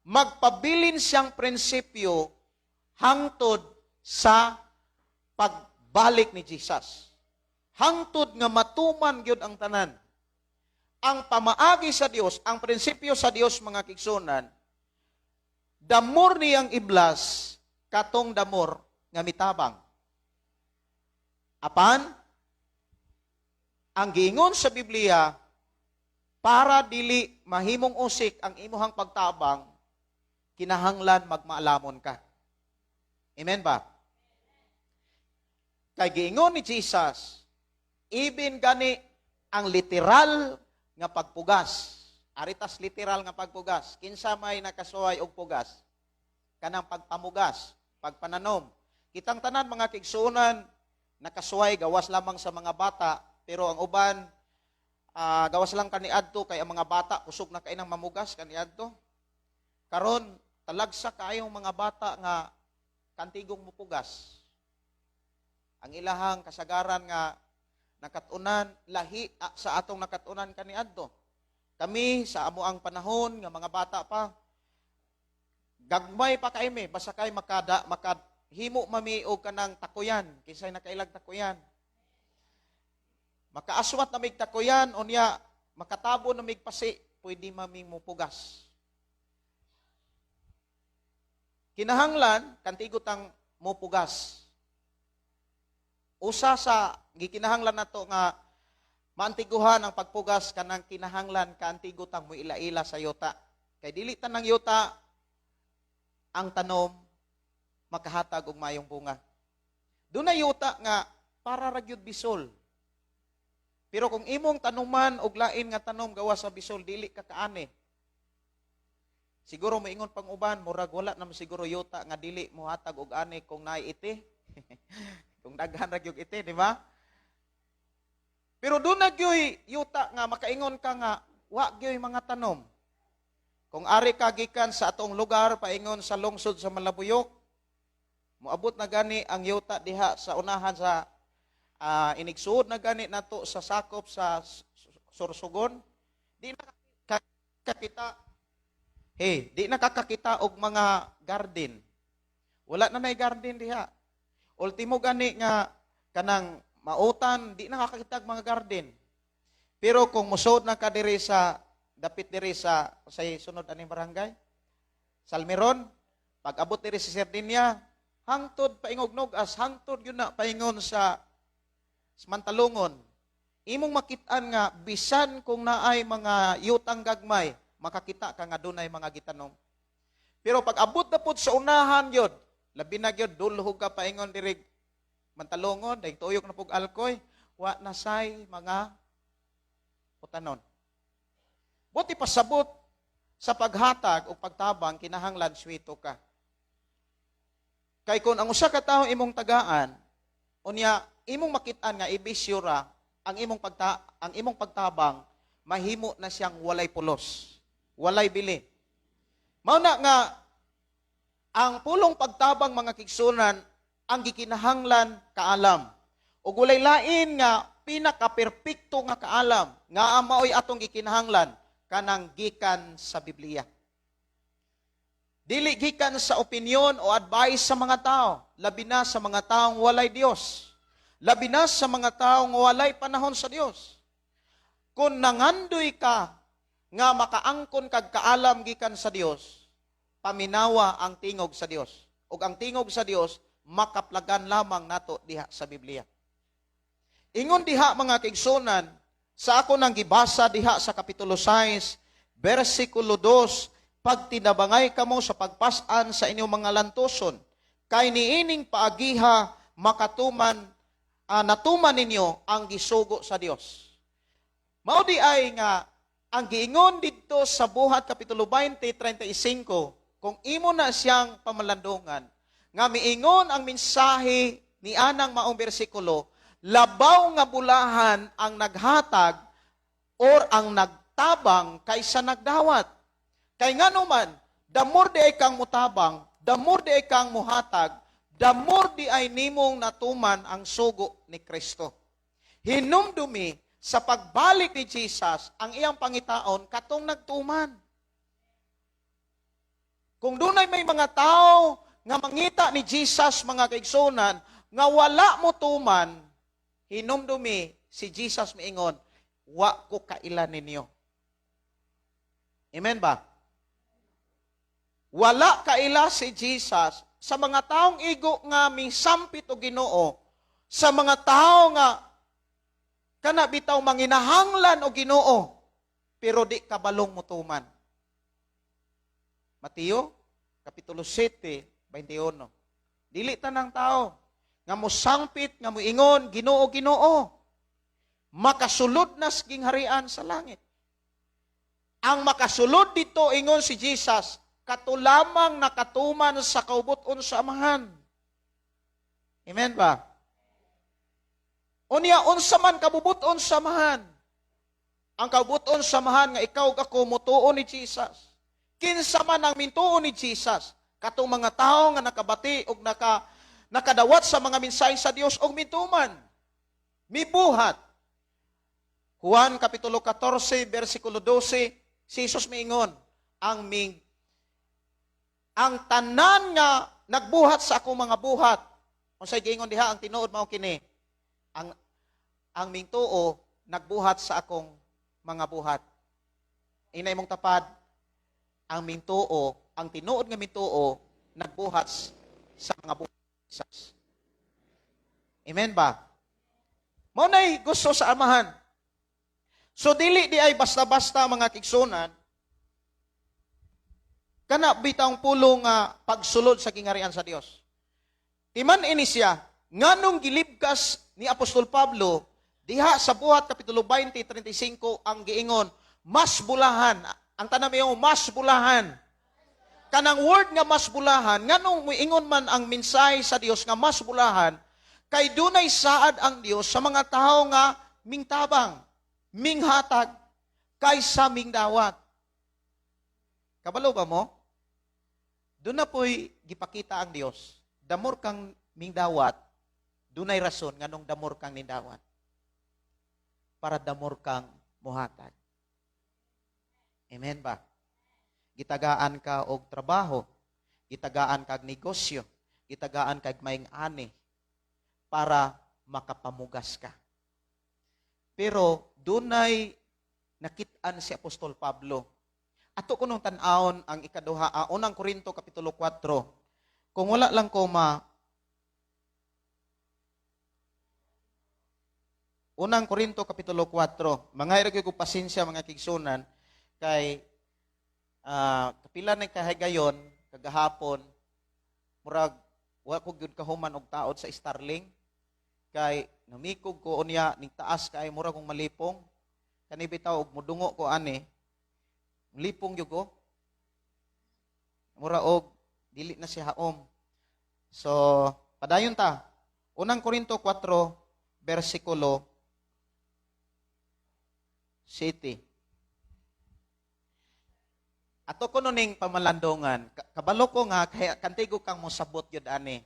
Magpabilin siyang prinsipyo hangtod sa pagbalik ni Jesus. Hangtod nga matuman gyud ang tanan. Ang pamaagi sa Dios, ang prinsipyo sa Dios, mga kaigsunan, the more niyang i-bless katong the more nga mitabang. Apan ang giingon sa Biblia, para dili mahimong usik ang imuhang pagtabang, kinahanglan magmaalamon ka. Amen ba? Kay giingon ni Jesus, even gani ang literal nga pagpugas. Aritas literal nga pagpugas. Kinsa may nakasuway og pugas? Kanang pagpamugas, pagpananom. Kitang tanan, mga kaigsunan, nakasuway gawas lamang sa mga bata, pero ang uban gawas lang kaniadto kay ang mga bata kusog na kay nang mamugas kaniadto. Karon talagsa kaayong mga bata nga kantigong mupugas. Ang ilahang kasagaran nga nakatunan lahi sa atong nakatunan kaniadto. Kami sa amo ang panahon nga mga bata pa, gagmay pa kay mi, basta kay makada makahimo mami og kanang takuyan. Kinsay nakailag takuyan? Makaaswat na mig takuyan, unya makatabo na mig pasi, pwede mami mupugas. Kinahanglan kantigo tang mupugas. Usa sa gikinahanglan nato nga maantiguhan ang pagpugas, kanang kinahanglan kaantigo tang muila-ila sa yuta. Kay dili tanang yuta ang tanom makahatag og mayong bunga. Dunay yuta nga para ra gyud bisol. Pero kung imong tanuman og lain nga tanom gawas sa bisol, dili ka kaani. Siguro moingon pang uban, murag wala naman siguro yuta nga dili mohatag og ani kung naay iti. Kung daghan ra gyud iti, di ba? Pero duna gyoy yuta nga makaingon ka nga wa gyoy mga tanom. Kung ari ka gikan sa atong lugar paingon sa lungsod sa Malabuyok, moabot na gani ang yuta diha sa unahan sa inigsuod na gani nato sa sakop sa Sorsogon, di na kakita. Hey, di na kakakita og mga garden. Wala na nay garden diha. Ultimo gani nga kanang mautan, di na kakakita og mga garden. Pero kung musod na ka diri sa dapit diri sa sunod aning barangay, Salmeron, pag abot diri sa Sardinia, hangtod paingog Nugas, hangtod yun na paingon sa Mantalungon, imong makitaan nga bisan kung naay mga yutang gagmay, makakita ka nga dunay mga gitanom. Pero pag abot na pud sa unahan yun, labi na gyud dulhog ka paingon diri Mantalungon, dahil tuyok na pug Alcoy, wa na say mga utanon. Buti pasabot sa paghatag o pagtabang, kinahanglan swito ka. Kay kung ang usa ka tawo imong tagaan, unya imong makitaan nga ibisyo ra ang imong pagtabang, mahimo na siyang walay pulos, walay bili. Mao na nga ang pulong pagtabang, mga kaigsunan, ang gikinahanglan kaalam. Ug walay lain nga pinaka-perpekto nga kaalam nga maoy atong gikinahanglan kanang gikan sa Biblia. Dili gikan sa opinion o advice sa mga tao, labi na sa mga taong walay Dios. Labi na sa mga taong walay panahon sa Dios. Kung nangandoy ka nga makaangkon kag kaalam gikan sa Dios, paminawa ang tingog sa Dios. Ug ang tingog sa Dios makaplagan lamang nato diha sa Biblia. Ingon diha, mga kaigsunan, sa ako nang gibasa diha sa Kapitulo 6, versikulo 2, "Pagtinabangay kamo sa pagpasan sa inyong mga lantuson, kay niining paagiha makatuman natuman ninyo ang gisugo sa Dios." Mao di ay nga ang giingon didto sa Buhat Kapitulo 20:35, kung imo na siyang pamalandungan, nga miingon ang mensahe ni anang maong bersikulo, labaw nga bulahan ang naghatag or ang nagtabang kaysa nagdawat. Kay ngano man, The more diay kang mutabang, the more diay kang muhatag, the more diay nimong natuman ang sugo ni Kristo. Hinumdumi sa pagbalik ni Jesus, ang iyang pangitaon katong nagtuman. Kung dunay may mga tao nga mangita ni Jesus, mga kaigsunan, nga wala mo tuman, hinumdumi si Jesus miingon, "Wa ko kaila ninyo." Amen ba? Wala kaila si Jesus sa mga taong igo nga misampit og Ginoo, sa mga tao nga kana bitaw manginahanglan og Ginoo, pero di kabalong mutuman. Mateo kapitulo 7, 21. Dili tanang tao nga mosangpit nga moingon, "Ginoo, Ginoo," makasulod na sa gingharian sa langit. Ang makasulod dito, ingon si Jesus, kato lamang nakatuman sa kaubuton sa Amahan. Amen ba? Unya, unsa man kabubuton sa Amahan? Ang kabubuton sa Amahan nga ikaw ug ako mutuo ni Jesus. Kinsa man ang mintuo ni Jesus, katong mga tao nga nakabati og nakadawat sa mga mensahe sa Dios og mituman. Mibuhat. Juan kapitulo 14 bersikulo 12, si Jesus miingon, ang tanan nga nagbuhat sa akong mga buhat. Unsay giingon diha? Ang tinuod mao kini. Ang mingtuo nagbuhat sa akong mga buhat. Inay mong tapad, ang mintuo, ang tinuod nga mintuo nagbuhat sa mga buhat ni Jesus. Amen ba? Mao nay gusto sa Amahan. So dili diay basta-basta, mga kaigsunan, kana bitang pulong nga pagsulod sa gingharian sa Dios. Timan ini siya, nganong gilibkas ni Apostol Pablo diha sa Buhat kapitulo 20:35 ang giingon, "Mas bulahan"? Ang tanan mo, "Mas bulahan." Kanang word nga "mas bulahan," nganong moingon man ang mensahe sa Dios nga "mas bulahan"? Kay dunay saad ang Dios sa mga tao nga mingtabang, minghatag, kaysa mingdawat. Kabalo ba mo? Doon na po'y gipakita ang Dios. The more kang mingdawat, dunay rason nganong the more kang nindawat. Para the more kang muhatag. Amen ba? Gitagaan ka og trabaho, gitagaan kag negosyo, gitagaan kag maing ani para makapamugas ka. Pero dunay nakit-an si Apostol Pablo. Ato kunong tan-awon ang ikaduha, Unang Korinto kapitulo 4. Kung wala lang ko ma Unang Korinto kapitulo 4. Mga ko pasensya, mga kaigsunan, kay kapila na kahigayon kagahapon, murag wa ko gyud kahuman og taod sa Starlink kay namikog ko, unya ning taas kay murag kong malipong. Kani bitaw og mudungo ko ani, lipong gyud ko, mura og dili na siya haom. So padayon ta. Unang Korinto 4 bersikulo 7. Ato kuno ning pamalandungan, kabalo ko nga kaya kantigo kang mosabot gyud ani.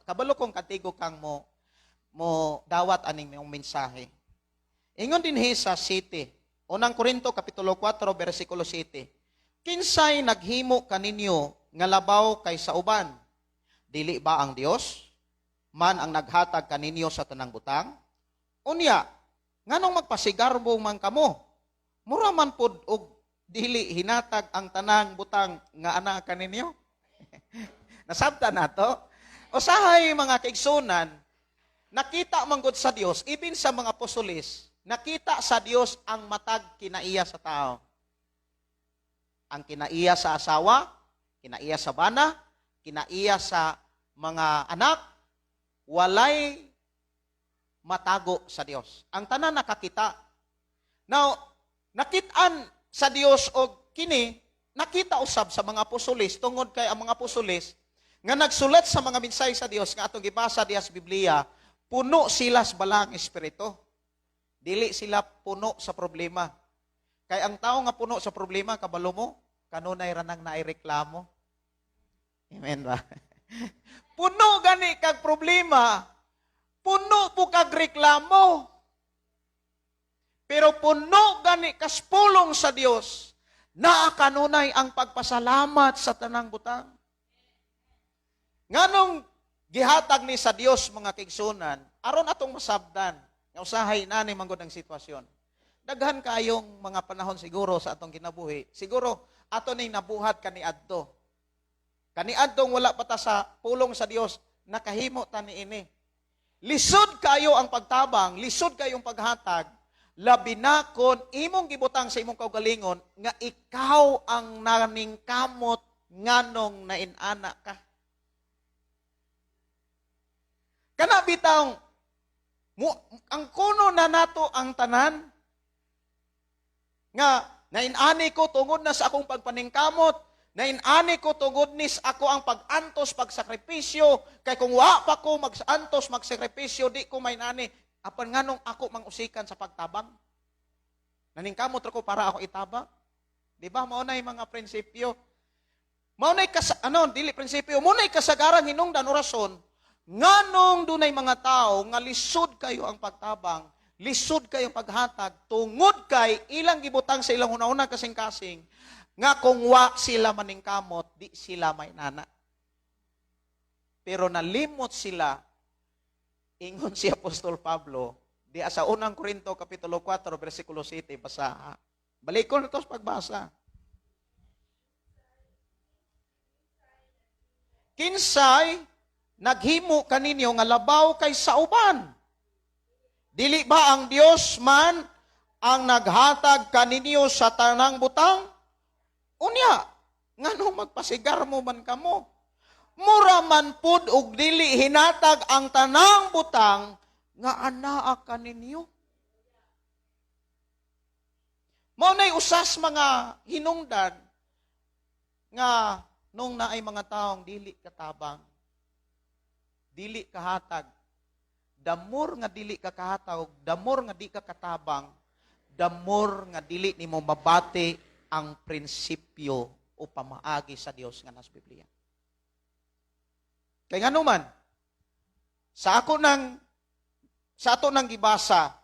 Kabalo kong kantigo kang mo dawat aning mong mensahe. Ingon dinhi sa 7. Unang Korinto kapitulo 4 bersikulo 7. Kinsay naghimo kaninyo nga labaw kaysa uban? Dili ba ang Dios man ang naghatag kaninyo sa tanang butang? Unya, nganong magpasigarbo man kamo? Mura man pod og dili hinatag ang tanang butang nga ana kaninyo. Nasabta nato? Usahay, mga kaigsunan, nakita man gud sa Dios, even sa mga apostoles, nakita sa Dios ang matag kinaiya sa tao. Ang kinaiya sa asawa, kinaiya sa bana, kinaiya sa mga anak, walay matago sa Dios. Ang tanan nakakita. Now, nakitaan sa Dios og kini nakita usab sa mga apostoles tungod kay ang mga apostoles nga nagsulat sa mga mensahe sa Dios nga atong gibasa diha sa Biblia, puno sila sa Balaang Espiritu. Dili sila puno sa problema. Kay ang tao nga puno sa problema, kabalo mo, Kanunay ra nang naay reklamo. Amen ba? Puno gani kag problema, puno po kag reklamo. Pero puno gani kas pulong sa Dios, naa kanunay ang pagpasalamat sa tanang butang. Nganong gihatag ni sa Dios, mga kaigsunan, aron atong masabdan nga usahay na ni manggod ang sitwasyon. Daghan kayong mga panahon siguro sa atong kinabuhi. Siguro ato ning nabuhat kaniadto. Kaniadtong wala pa ta sa pulong sa Dios, nakahimo ta niini. Lisod kayo ang pagtabang, lisod kayong paghatag, labi na kon imong gibutang sa imong kaugalingon nga ikaw ang naningkamot nganong nainana ka. Kana bitawng mo, ang kuno na nato ang tanan nga nainani ko tungod na sa akong pagpaningkamot, nainani ko tungod nis ako ang pag-antos, pagsakripisyo, kay kung wa pa ko mag-antos, magsakripisyo, di ko mainani. Apan nganong ako mangusikan sa pagtabang? Naningkamot ra ko para ako itabang. Di ba? Mao na mga prinsipyo. Mao na kas ano, dili prinsipyo, mao na kasagaran hinungdan o rason nganong dunay mga tao nga lisod kayo ang pagtabang, lisod kayo ang paghatag tungod kay ilang gibutang sa ilang hunahuna kasing-kasing nga kung wa sila maningkamot, di sila mainana. Pero nalimot sila, ingon si Apostol Pablo, di sa unang Korinto, Kapitulo 4, versikulo 7, basa. Balikon na to sa pagbasa. Kinsay naghimo kaninyo nga labaw kay sa uban? Dili ba ang Dios man ang naghatag kaninyo sa tanang butang? Unya, nganong magpasigar mo man kamo? Mura man pud og dili hinatag ang tanang butang nga anaa kaninyo. Mao nay usas mga hinungdan nga nung naay mga taong dili katabang, dili kahatag, damor nga dili ka kahatag, damor nga di ka katabang, damor nga dili nimo mabati ang prinsipyo o pamaagi sa Dios nga nas Biblia. Kay ngano man, sa ato nang gibasa,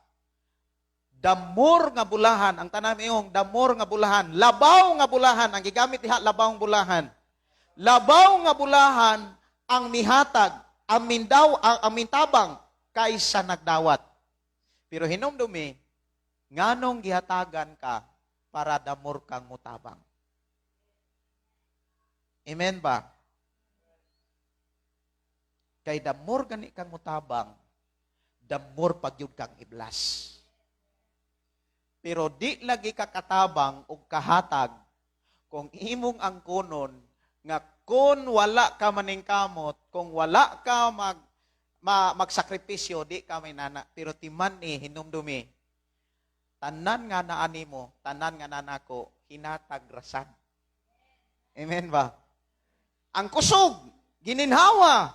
damor nga bulahan, ang tanan iyong damor nga bulahan, labaw nga bulahan, ang gigamit diha labawng bulahan. Labaw nga bulahan ang mihatag, ang mindaw, ang mintabang kaysa nagdawat. Pero hinumdumi, nganong gihatagan ka para damor kang mutabang. Amen ba? Kay damor gani kang mutabang, damor pagyud kang iblas. Pero di lagi ka katabang og kahatag kung imong angkonon nga kung wala ka maningkamot, kung wala ka magsakripisyo, di ka may nana. Pero timan ni hinumdumi, tanan nga naani mo, tanan nga nanako, hinatag rasan. Amen ba? Ang kusog, gininhawa,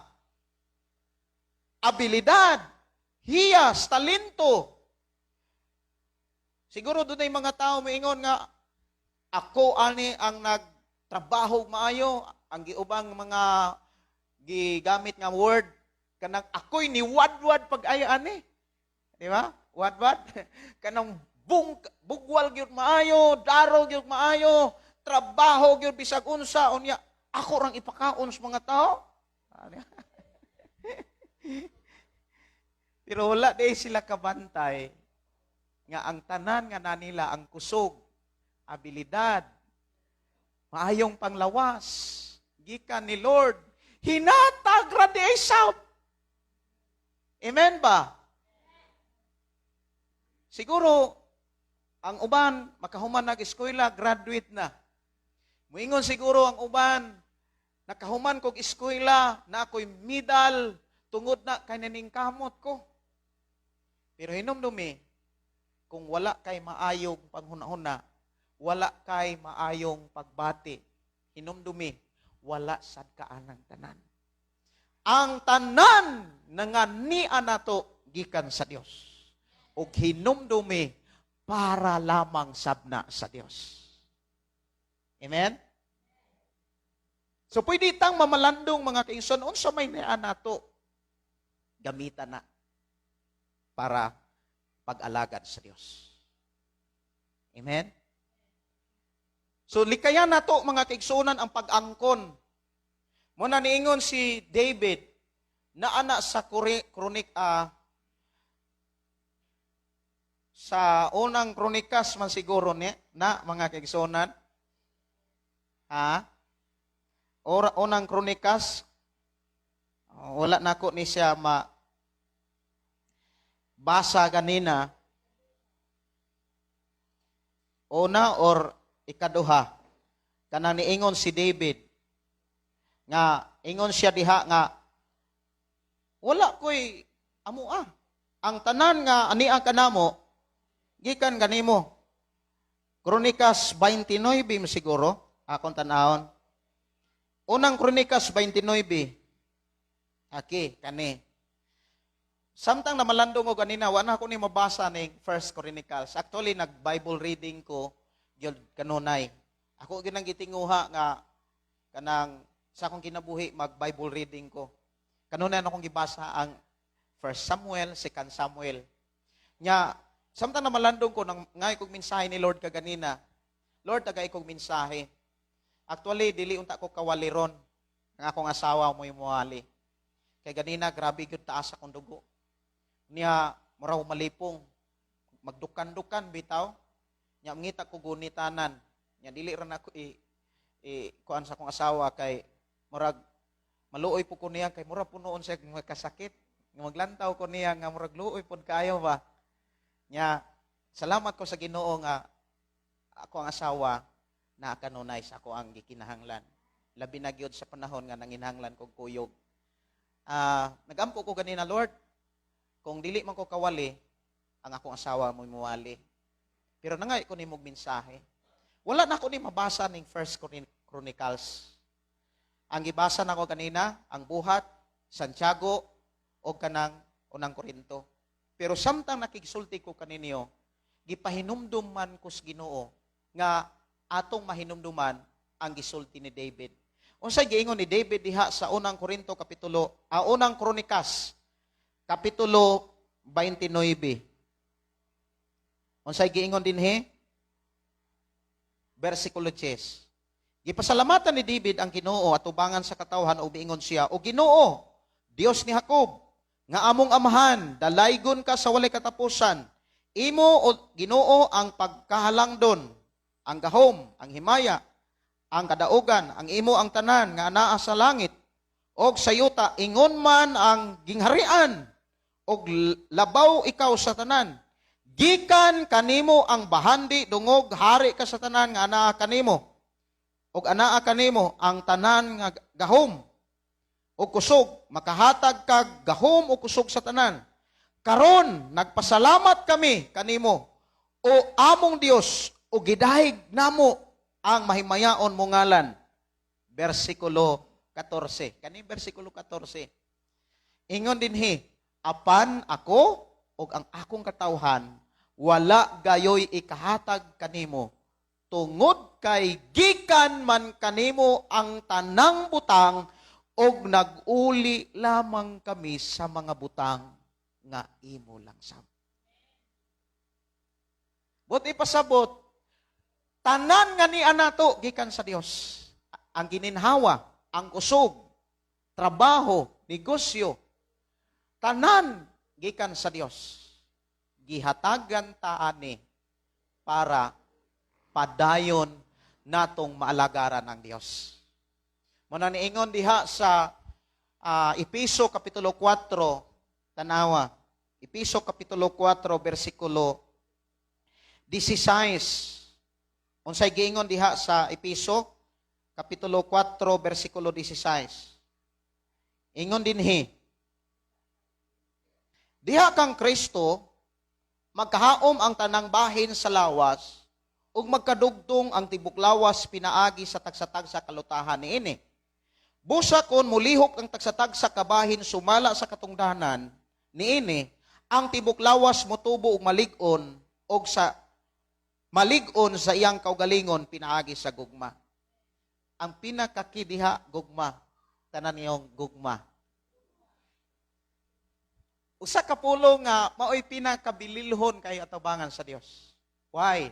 abilidad, hiyas, talento. Siguro doon ay mga tao moingon nga, ako ani ang nagtrabaho maayo, ang giubang mga gigamit nga word, kanang ako'y ni wadwad pag-ayo ani. Di ba? Wadwad. Kanang bugwal gyud maayo, daro gyud maayo, trabaho gyud bisag unsa, unya ako rang ipakaon sa mga tao. Pero wala di sila kabantay nga ang tanan nga nanila ang kusog, abilidad, maayong panglawas, gikan ni Lord, hinatag ra di sab. Amen ba? Siguro, ang uban, makahuman nag-eskwela, graduate na. Muingon siguro ang uban, nakahuman kog eskwela, na ako'y medal, tungod na kay naningkamot ko. Pero hinumdumi, kung wala kay maayong panghunahuna, wala kay maayong pagbati, hinumdumi, wala sad kaanang tanan. Ang tanan na nga niya nato gikan sa Dios. Og hinumdumi para lamang sabna sa Dios. Amen? So pwede tang mamalandong, mga kaigsoon, unsa may naa nato, gamitan na para pag-alagad sa Dios. Amen? So likayan nato, mga kaigsuonan, ang pag-angkon. Mao na niingon si David na ana sa Kronik, sa Unang Kronikas man siguro ni na, mga kaigsuonan. Ha? Or Unang Kronikas, wala nako ni siya ma basa ganina, una or ikaduha, kanang niingon si David nga ingon siya diha nga wala ko'y amua, ang tanan nga ania kanamo gikan kanimo. Kronikas 29 siguro akong tanawon. Unang Kronikas 29. Aki kani. Samtang namalandong ko ganina, wala ako ni mabasa ning First Chronicles. Actually, nag-Bible reading ko gyud kanunay. Ako gyud ang gitinguha nga kanang sa akong kinabuhi, mag-Bible reading ko. Kanunay akong gibasa ang First Samuel, Second Samuel. Nya, samtang namalandong ko, nang ngay kog mensahe ni Lord kaganina. Lord, tagay kog mensahe. Actually, dili unta ko kawaliron. Ang akong asawa mo'y muwali. Kay ganina, grabe gyud taas akong dugo. Niya, muraw malipong. Magdukan-dukan, bitaw. Nya, ngita ko gunitanan. Nya, dili ra nako i kuan sa akong asawa kay murag maluoy po ko niya kay murag punoon siya kasakit. Nga maglantaw ko niya nga murag luoy pod kayo ba. Nya, salamat ko sa Ginoo nga ako ang asawa na kanunay sa ako ang gikinahanglan. Labi na gyud sa panahon nga nanginahanglan kog kuyog. Nagampo ko ganina, Lord, kung dili man ko kawali, ang akong asawa mo muwali. Pero nangay ko nimog mensahe. Wala na ako ni mabasa ning First Chronicles. Ang gibasa nako kanina, ang Buhat, Santiago, o kanang Unang Korinto. Pero samtang nakigsulti ko kaninyo, gipahinumdum man ko sa Ginoo nga atong mahinumduman ang gisulti ni David. Unsay giingon ni David diha sa Unang Korinto kapitulo, Unang Kronikas kapitulo 29? Unsay giingon dinhi? Versikulo 10. Gipasalamatan ni David ang Ginoo atubangan sa katawhan ug miingon siya, "O Ginoo, Dios ni Jacob, nga among amahan, dalaygon ka sa walay katapusan. Imo, o Ginoo, ang pagkahalangdon, ang gahom, ang himaya, ang kadaugan, ang imo ang tanan nga anaa sa langit og sa yuta, ingon man ang gingharian og labaw ikaw sa tanan. Gikan kanimo ang bahandi dungog hari ka sa tanan nga anaa kanimo. Og anaa kanimo ang tanan nga gahom og kusog, makahatag kag gahom og kusog sa tanan. Karon nagpasalamat kami kanimo, o among Dios, o gidahig namo ang mahimayaon mo ngalan." Versikulo 14. Kani versikulo 14. Ingon dinhi, "Apan ako ug ang akong katawhan wala gayoy ikahatag kanimo tungod kay gikan man kanimo ang tanang butang og nag-uli lamang kami sa mga butang nga imo lang sab." Buot ipasabot, tanan nga ni anato gikan sa Dios. Ang gininhawa, ang kusog, trabaho, negosyo, tanan gikan sa Dios. Gihatagan ta ani para padayon natong maalagaran ang Dios. Mao na niingon diha sa Epeso kapitulo 4, tanawa. Epeso kapitulo 4 versikulo 16. Unsay giingon diha sa Epeso kapitulo 4 versikulo 16? Ingon dinhi, "Diha kang Kristo magkahaom ang tanang bahin sa lawas ug magkadugtong ang tibok lawas pinaagi sa tagsa-tagsa kalutahan niini. Busa kon mulihok ang tagsa-tagsa kabahin sumala sa katungdanan niini, ang tibok lawas motubo og malig-on og sa malig-on sa iyang kaugalingon pinaagi sa gugma." Ang pinaka-key diha, gugma. Tanan niyong gugma. Usa ka pulong nga maoy pinakabililhon kay atubangan sa Dios. Why?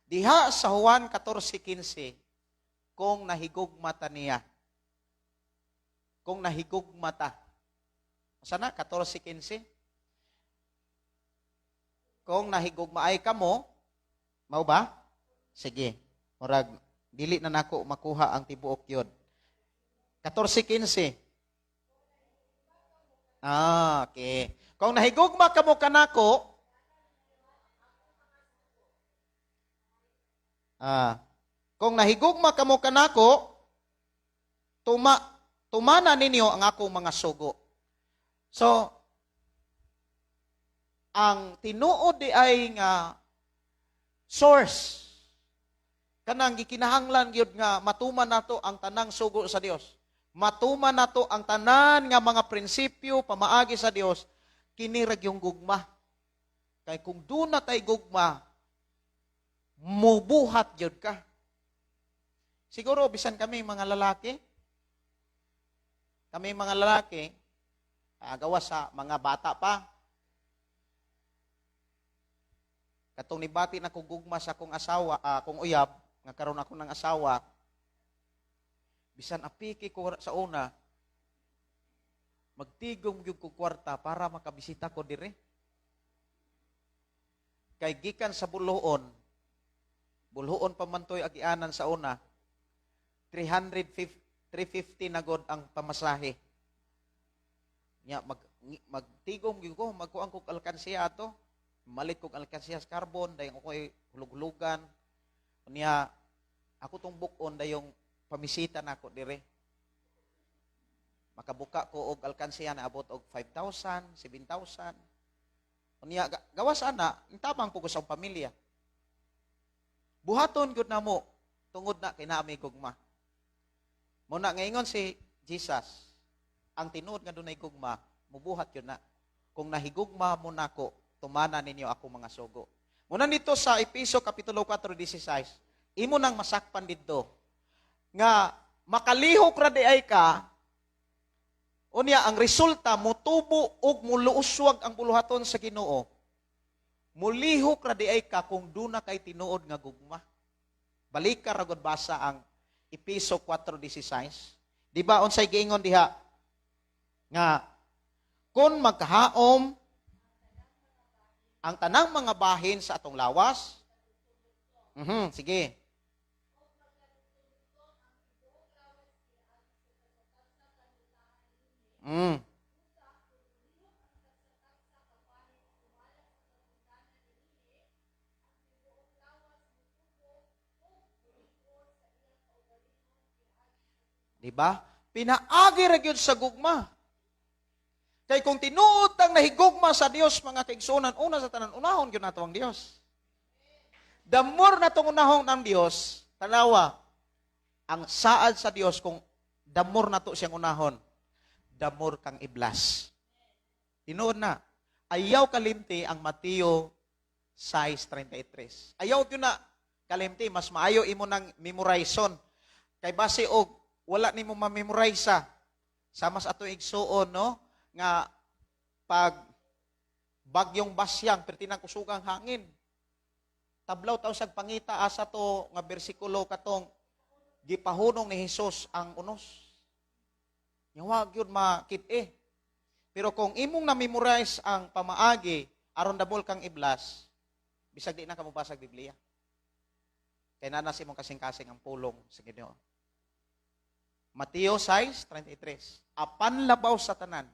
Diha sa Juan 14:15, kung nahigugma ta niya. Kung nahigugma ta. Sana 14:15? Kung nahigugma ay kamo, mao ba? Sige. Murag dili na nako makuha ang tibuok yun. 14:15. Ah, okay. Kung nahigugma kamo kanako, kung nahigugma kamo kanako, tumana ninyo ang akong mga sugo. So, ang tinuod di ay nga source kanang gikinahanglan gyud nga matuman nato ang tanang sugo sa Dios. Matuman nato ang tanan nga mga prinsipyo pamaagi sa Dios, kini ra gyung gugma. Kay kung duna tay gugma, mubuhat gyud ka. Siguro bisan kami mga lalaki, gawas sa mga bata pa. Katong nibati na kong gugma sa akong asawa, akong uyab, nga karon ako ng asawa, bisan apiki ko sa una, magtigom gyud ko kwarta para makabisita ko dire. Kay gikan sa Buluon, Buluon pa man to'y agianan sa una, 350 na god ang pamasahe. Nya magtigom gyud ko, magkuang kog alkansiya ato. Malit kog alkansiya sa carbon, dayong ako'y hulug-hulugan. Unya ako tong bukon dayong pamisita nako dire. Makabuka ko og alkansiya na abot og 5,000, 7,000. Unya gawas ana, tabang po ko sa pamilya. Buhaton gyud namo tungod na kay naa may gugma. Mo na ngaingon si Jesus, ang tinuod nga dunay gugma, mubuhat yun na. Kung nahigugma mo nako, tumana ninyo ako mga sugo. Muna nito sa Epeso Kapitulo 4:16, imo nang masakpan didto nga makalihok ra di ay ka, unya ang resulta motubo og muluuswag ang buluhaton sa Ginoo. Mulihok ra di ay ka kung duna kay tinuod nga gugma. Balika ra gud basa ang Epeso 4:16. Di ba unsay giingon diha? Nga kung magkahaom ang tanang mga bahin sa atong lawas, sige. Di ba? Pinaagi ra gyud sa gugma. Kay kung tinuod tang nahigugma sa Dios, mga kaigsuonan, una sa tanan, unahon gyud nato ang Dios. The more natong unahon ang Dios, tanawa, ang saad sa Dios kung the more nato siyang unahon, the more kang i-bless. Tinuod na, ayaw kalimti ang Mateo 6:33. Ayaw gyud na kalimti, mas maayo imo nang memorizon. Kay base og wala nimo ma-memorize sama sa atong igsuon, no? Nga pag bagyong basyang perti nang kusugang hangin, tablaw taw sag pangita asa to nga bersikulo katong gipahunong ni Hesus ang unos. Nya wa gyud makit-e. Pero kung imong na-memorize ang pamaagi aron dabol kang iblas, bisag di na ka mobasa og Biblia. Kay naa na sa imong kasing-kasing ang pulong sa Ginoo. Mateo 6:33. Apan labaw sa tanan,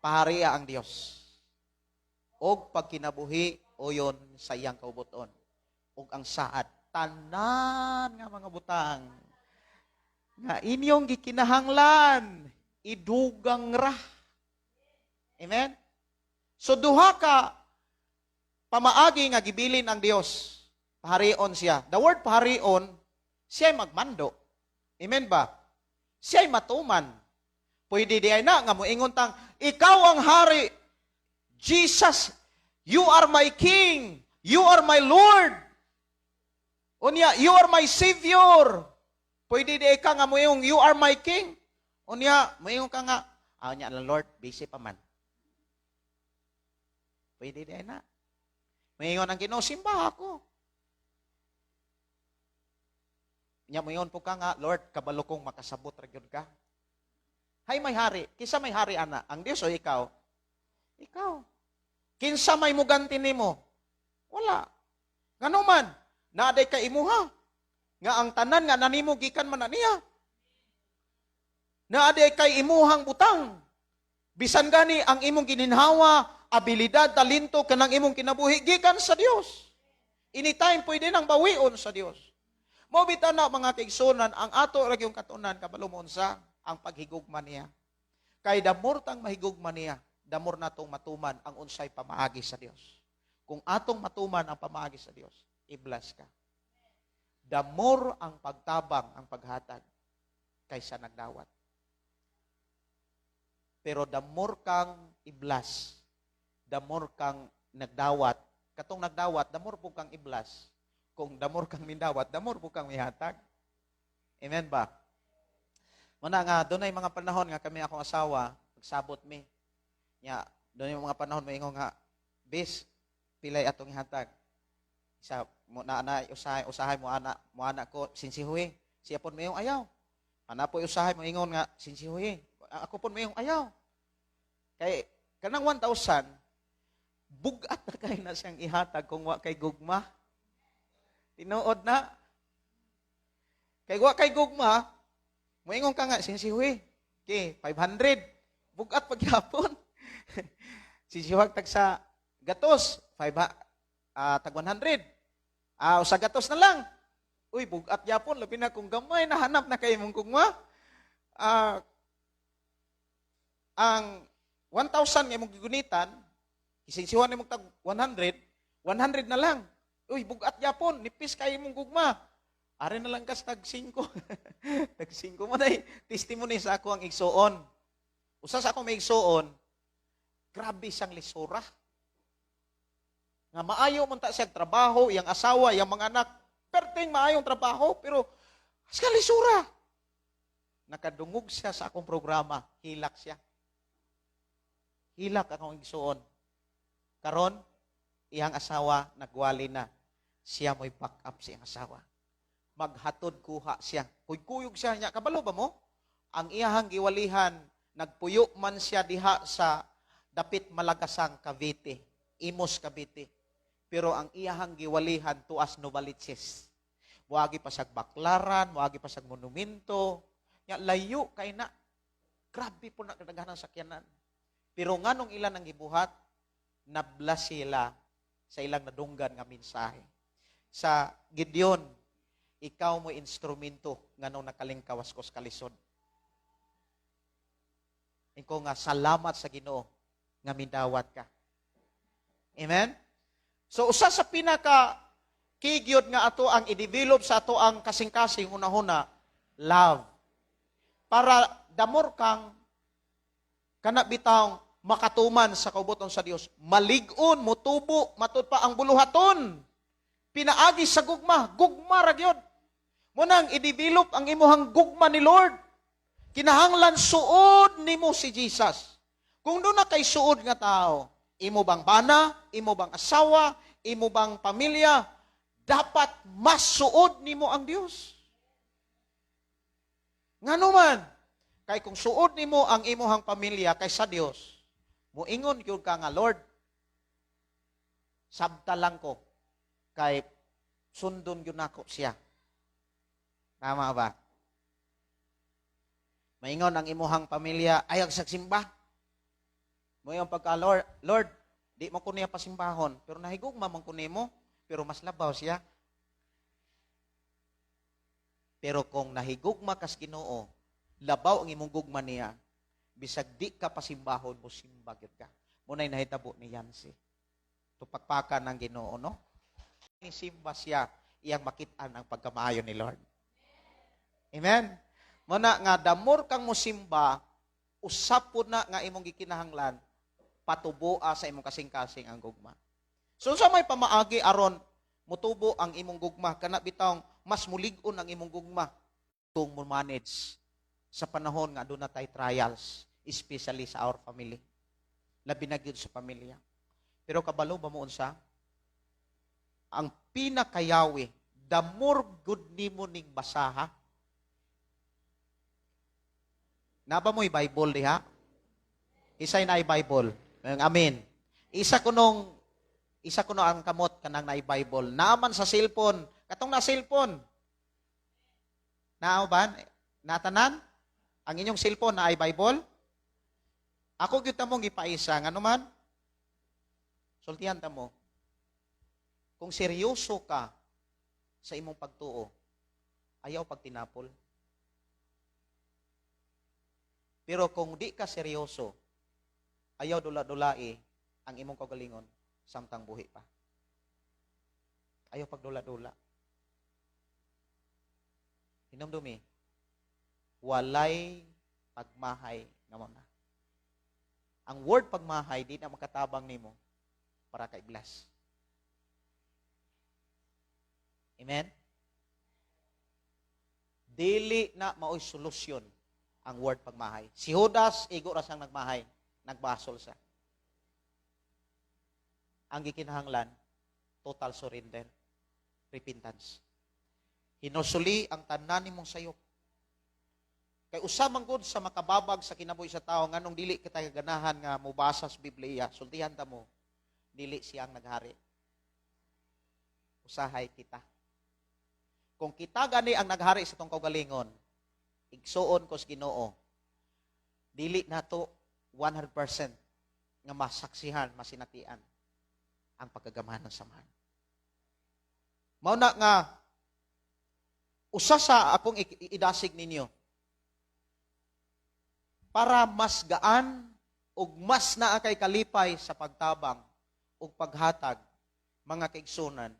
paharia ang Dios. Og pagkinabuhi uyon sa iyang kaubuton. Og ang saad, tanan nga mga butang nga inyong gikinahanglan, idugang ra. Amen? So duha ka pamaagi nga gibilin ang Dios. Paharion siya. The word paharion, siya'y magmando. Amen ba? Siya'y matuman. Pwede di ay na nga moingon tang, ikaw ang hari. Jesus, you are my King. You are my Lord. Unya, you are my Savior. Pwede di ka nga moingon, "You are my king." Unya, moingon ka nga, "Ah, nya lang, Lord, busy pa man." Pwede di na. Moingon ang Ginoo, "Simba ako." Nya moingon po ka nga, "Lord, kabalo kong makasabot ra gyud ka." Hay may hari, kinsa may hari ana, ang Dios o ikaw? Ikaw. Kinsa may muganti nimo? Wala. Ngano man, naa day ka imuha. Nga ang tanan nga nanimo gikan man na niya. Naa day kay imuhang butang. Bisan gani ang imong gininhawa, abilidad, talento kanang imong kinabuhi gikan sa Dios. Anytime pwede nang bawion sa Dios. Mao bitaw na, mga kaigsunan, ang ato ra gyung katunan, kabalo mo unsa ang paghigugma niya. Kay the more tang mahigugma niya, the more natong matuman ang unsay pamaagi sa Dios. Kung atong matuman ang pamaagi sa Dios, i-bless ka. The more ang pagtabang, ang paghatag, kaysa nagdawat. Pero the more kang i-bless, the more kang nagdawat, katong nagdawat, the more po kang i-bless. Kung the more kang mindawat, the more po kang mihatag. Amen ba? Muna nga, dunay mga panahon nga kami akong asawa, pagsabot mi. Nya, dunay mga panahon moingon nga, "Bis, pilay atong ihatag." Isa, mo na na usahay usahay mo ana ko sinsihuy. Siya pon moingon, "Ayaw." Ana po usahay mo ingon nga sinsihuy. Ako pon moingon, "Ayaw." Kay kanang 1,000, bugat na kay na siyang ihatag kung wa kay gugma. Tinuod na. Kay wa kay gugma, moingon ka nga sinsihuy. Okay, 500. Bugat pagyapon. Sinsihuag tag sa gatos, 5 tag 100. Usa gatos na lang. Uy, bugat yapon, labi na kung gamay nahanap na kay imong gugma. Ang 1,000 nga imong gigunitan, isinsiwan imong tag 100, 100 na lang. Uy, bugat yapon, nipis kay imong gugma. Ari na lang kas tag 5. Tag 5 mo day testimony sa ako ang igsuon. Usa sa akong may igsuon, grabe siyang lisura. Nga maayo man ta siyang trabaho, iyang asawa, iyang mga anak, perting maayong trabaho, pero siya lisura. Nakadungog siya sa akong programa, hilak siya. Hilak akong igsuon. Karon, iyang asawa nagwali na. Siya mo'y back up sa iyang asawa. Maghatod kuha siya. Kuy-kuyog siya niya. Kabalo ba mo? Ang iyahang giwalihan, nagpuyo man siya diha sa dapit Malagasang, Cavite. Imus, Cavite. Pero ang iyahang giwalihan tuas Novaliches. Muagi pa siyag Baklaran, muagi pa siyag Monumento. Nya layo kay na. Grabe po na kadaghanan sakyanan. Pero nganong ilan ang gibuhat, nabla sila sa ilang nadunggan nga mensahe. Sa Gideon, ikaw mo instrumento nganong nakalingkawas ko sa kalisod. Ikaw nga salamat sa Ginoo nga mindawat ka. Amen? So usa sa pinaka kigyod nga ato ang i-develop sa ato ang kasing-kasing hunahuna, love. Para the more kang kana bitawng makatuman sa kaubuton sa Dios, malig-on, mutubo, matud pa ang buluhaton. Pinaagi sa gugma, gugma ra gyud. Munang i-develop ang imuhang gugma ni Lord. Kinahanglan suod nimo si Jesus. Kung duna kay suod nga tao, imo bang bana, imo bang asawa, imo bang pamilya, dapat mas suod nimo ang Dios. Ngano man, kay kung suod nimo ang imuhang pamilya kaysa Dios, muingon gyud ka nga, "Lord, sabta lang ko kay sundon gyud nako siya." Tama ba? Maingon ang imuhang pamilya, "Ayaw sa simba." Moingon pagka, "Lord, Lord, di mo ko niya pasimbahon, pero nahigugma man ko nimo, pero mas labaw siya." Pero kung nahigugma kas Ginoo, labaw ang imong gugma niya, bisag di ka pasimbahon, mo simba gyud ka. Muna'y nahitabo ni Yancy. Tupakpakan ng Ginoo, no? Ni simba siya, iyang makit-an ang pagkamaayo ni Lord. Amen? Muna nga, the more kang musimba, usap po na nga imong gikinahanglan, patuboa sa imong kasing-kasing ang gugma. So sa may pamaagi aron mutubo ang imong gugma, kana bitawng mas mulig-on ang imong gugma? Kung mo manage sa panahon nga aduna tay trials, especially sa our family. Labi na gyud sa pamilya. Pero kabalo ba mo unsa? Ang pinakayawi, the more good nimo ning basaha. Naba mo'y Bible diha? Isay na ay Bible. Amen. Isa kuno ang kamot kanang na Bible. Naaman sa cellphone. Katong na cellphone. Nao ba? Natanan? Ang inyong cellphone na ay Bible? Ako gyud mong gipaisa ngano man? Sultihan ta mo. Kung seryoso ka sa imong pagtuo, ayaw pagtinapol. Pero kung di ka seryoso, ayaw dula-dulai ang imong kaugalingon samtang buhi pa. Ayaw pagdula-dula. Hinumdumi, walay pagmahay nga mo na. Ang word pagmahay, di na makatabang nimo para kay bless. Amen? Dili na maoy solusyon ang word pagmahay. Si Judas, igo ra siyang nagmahay. Nagbasol siya. Ang gikinahanglan, total surrender, repentance. Hinusuli ang tanan nimong sayop. Kay usa man gud sa makababag sa kinabuhi sa tao nganong dili kita ganahan nga mobasa sa Biblia, sultihan ta mo, dili siya ang naghari. Usahay kita. Kung kita gani ang naghari sa tong kaugalingon, igsuon ko sa Ginoo, dili nato 100% nga masaksihan, masinatian ang pagkagamahan ng samahan. Mao na nga usa sa akong idasig ninyo para mas gaan ug mas naa kay kalipay sa pagtabang ug paghatag, mga kaigsunan,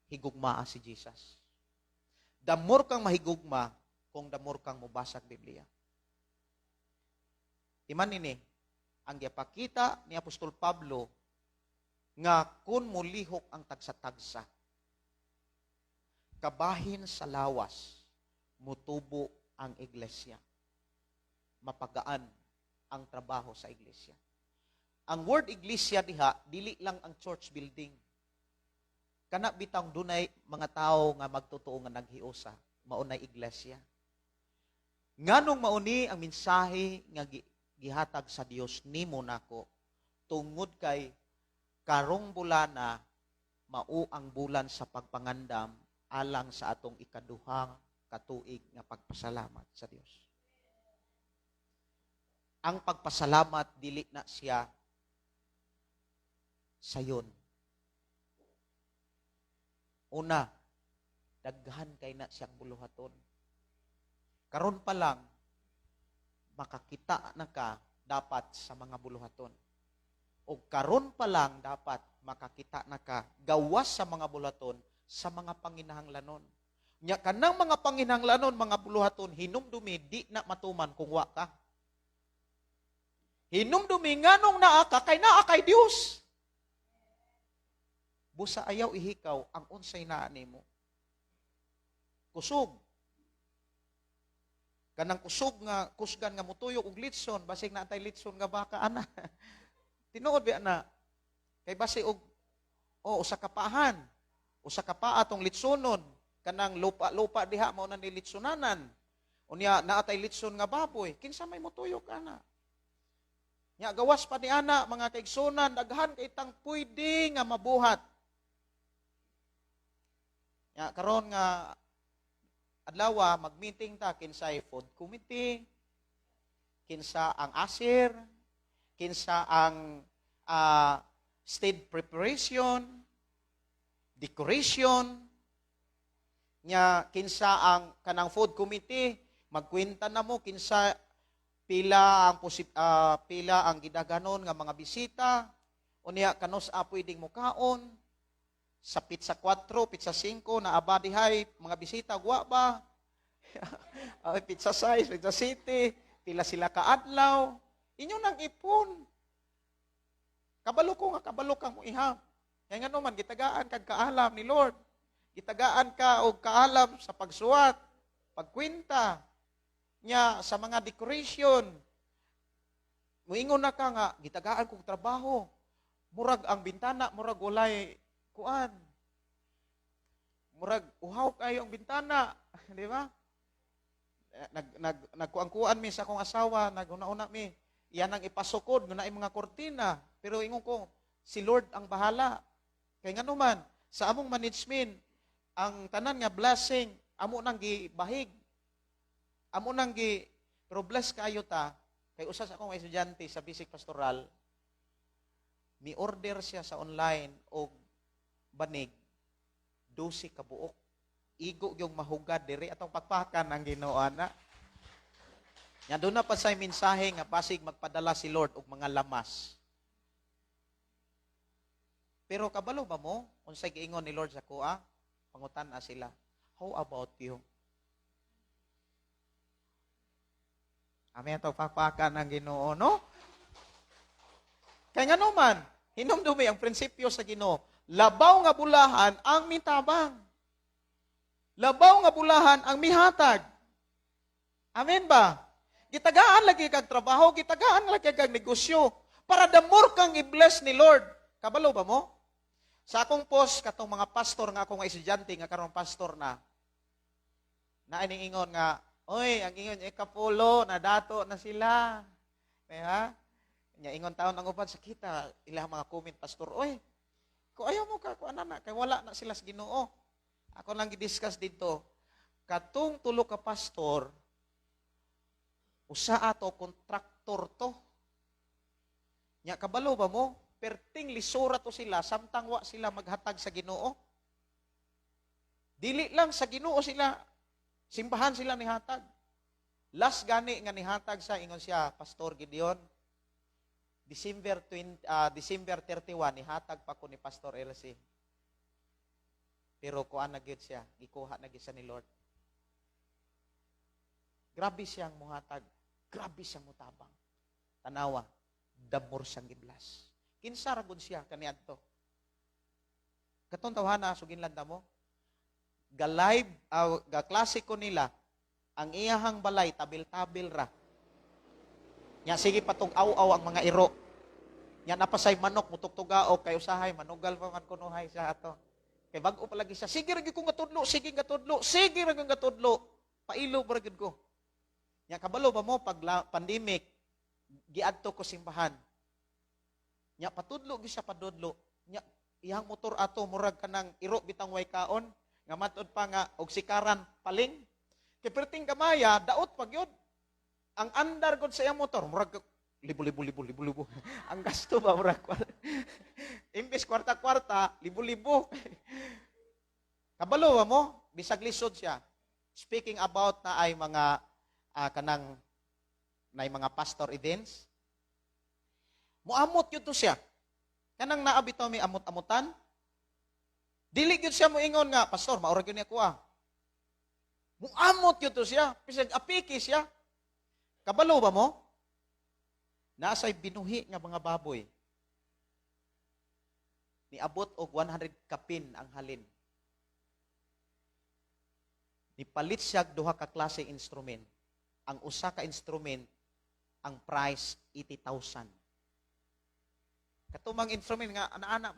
higugmaa si Jesus. The more kang mahigugma kung the more kang mobasag Biblia. Iman nini, ang gipakita ni Apostol Pablo nga kung mulihok ang tagsa-tagsa, kabahin sa lawas, mutubo ang iglesia. Mapagaan ang trabaho sa iglesia. Ang word iglesia diha, dili lang ang church building. Kana bitang dunay mga tao nga magtotoo nga naghiusa, maunay iglesia. Nganong mauni ang mensahe nga gihatag sa Dios nimo nako, tungod kay karong bulana mao ang bulan sa pagpangandam alang sa atong ikaduhang katuig nga pagpasalamat sa Dios. Ang pagpasalamat dili na siya sayon. Una, daghan kay na siyang buluhaton. Karon pa lang makakita na ka dapat sa mga buluhaton. O karon pa lang dapat makakita na ka gawas sa mga buluhaton sa mga panginahanglanon. Nya kanang mga panginahanglanon, mga buluhaton, hinumdumi di na matuman kung wa ka. Hinumdumi nganong naa ka kay naa kay Dios. Busa ayaw ihikaw ang unsay naa nimo. Kusog. Kanang kusog nga kusgan nga mutuyok og litson, basig naa tay litson nga baka ana. Tinuod ba na? Kay basi og oh, usa ka paahan. Usa ka paa tong litsonon, kanang lupa-lupa diha mao na ni litsonanan. Unya naa tay litson nga baboy, kinsa may mutuyok ana? Nya gawas pa ni ana, mga kaigsunan, daghan kay tang pwede nga mabuhat. Nya karon nga adlaw mag-meeting ta kinsay food committee, kinsa ang asir, kinsa ang stage preparation, decoration, nya kinsa ang kanang food committee, magkwenta na mo kinsa pila ang gidaganon nga mga bisita, unya kanus a pwedeng mukaon sa pizza 4, pizza 5 na abadihay mga bisita gwa ba? Ay, pizza size, pizza city, pila sila kaadlaw, inyo nang ipon. Kabalo ko nga kabalo kang mo iham. Kaya nga naman, gitagaan kag kaalam ni Lord. Gitagaan ka og kaalam sa pagsuwat. Pagkwenta nya sa mga decoration, muingon na ka nga gitagaan kog trabaho. Murag ang bintana, murag walay kuan. Murag uhaw kayo ang bintana, di ba? Nag nag nagkuang-kuan mi sa akong asawa, naghuna-una mi. Iyan ang ipasukod nga mga kortina. Pero ingon ko, si Lord ang bahala. Kay ngano man, sa among management, ang tanan nga blessing, amo nang gibahig. Amo nang gi pero bless kayo ta kay usa sa akong estudyante sa basic pastoral, ni order siya sa online og banig, 12 ka buok. Igo yung mahugad diri atong pakpakan ang Ginoo na. Nya doon na pa say mensahe nga basig magpadala si Lord og mga lamas. Pero kabalo ba mo unsay giingon ni Lord sa kuha? Pangutan-a sila. How about you? Amen, atong pakpakan ang Ginoo, no? Kay ngano man, hinumdumi ang prinsipyo sa Ginoo. Labaw nga bulahan ang mitabang. Labaw nga bulahan ang mihatag. Amen ba? Gitagaan lagi kag trabaho, gitagaan lagi kag negosyo para the more kang i-bless ni Lord. Kabalo ba mo? Sa akong post katong mga pastor nga akong estudyante nga karon pastor na, na ining ingon nga, "Oy, ang ingon ikapulo na dato na sila." Kaya nya ingon taon ang uban sa kita ilang mga comment, "Pastor, oy, ko ayaw mo ka ko ana kay wala na sila sa Ginoo." Ako lang gi-discuss dito. Katong tulo ka pastor, usa ato kontraktor to. Nya kabalo ba mo? Perting lisura to sila samtang wa sila maghatag sa Ginoo. Dili lang sa Ginoo sila, simbahan sila nihatag. Last gani nga nihatag sa ingon siya, "Pastor Gideon, December 20, December 31 nihatag pa ko ni Pastor LC." Pero kuan na gyud siya, gikuha na gyud siya ni Lord. Grabe siyang muhatag, grabe siyang mutabang. Tanawa, the more siyang gi-bless. Kinsa ra gud siya kaniadto? Katong tawhana suginlan ta mo. Ga live, ga klase ko nila, ang iyahang balay tabil-tabil ra. Nya sige patong aw-aw ang mga iro. Nya napasay manok mutuktugao kay usahay manugal pa man kunuhay siya ato. Kay bag-o pa lagi siya. Sige ra gyud ko nga tudlo, sige nga tudlo, sige ra gyud nga tudlo. Pailo ra gyud ko. Nya kabalo ba mo pag pandemic giadto ko simbahan. Nya patudlo gyud siya padudlo. Nya iyang motor ato murag kanang iro bitang way kaon nga matud pa nga og sikaran paling. Kay perting kamaya daot pa gyud. Ang andar gud sa iyang motor murag libo libo libo libo libo. Ang gasto ba murag imbes kwarta-kwarta, libo-libo. Kabalo ba mo? Bisag lisod siya. Speaking about na ay mga kanang na ay mga pastor events. Muamot yun to siya. Kanang naa bitaw may amot-amutan. Dili gyud siya moingon nga, "Pastor, maura gyud ni ako ah." Muamot yun to siya. Bisag apiki siya. Kabalo ba mo? Nasa'y binuhi nga mga baboy. Niabot og 100 kapin ang halin. Nipalit siya duha ka klase instrument. Ang usa ka instrument, ang price 80,000. Katumang instrument nga ana-ana,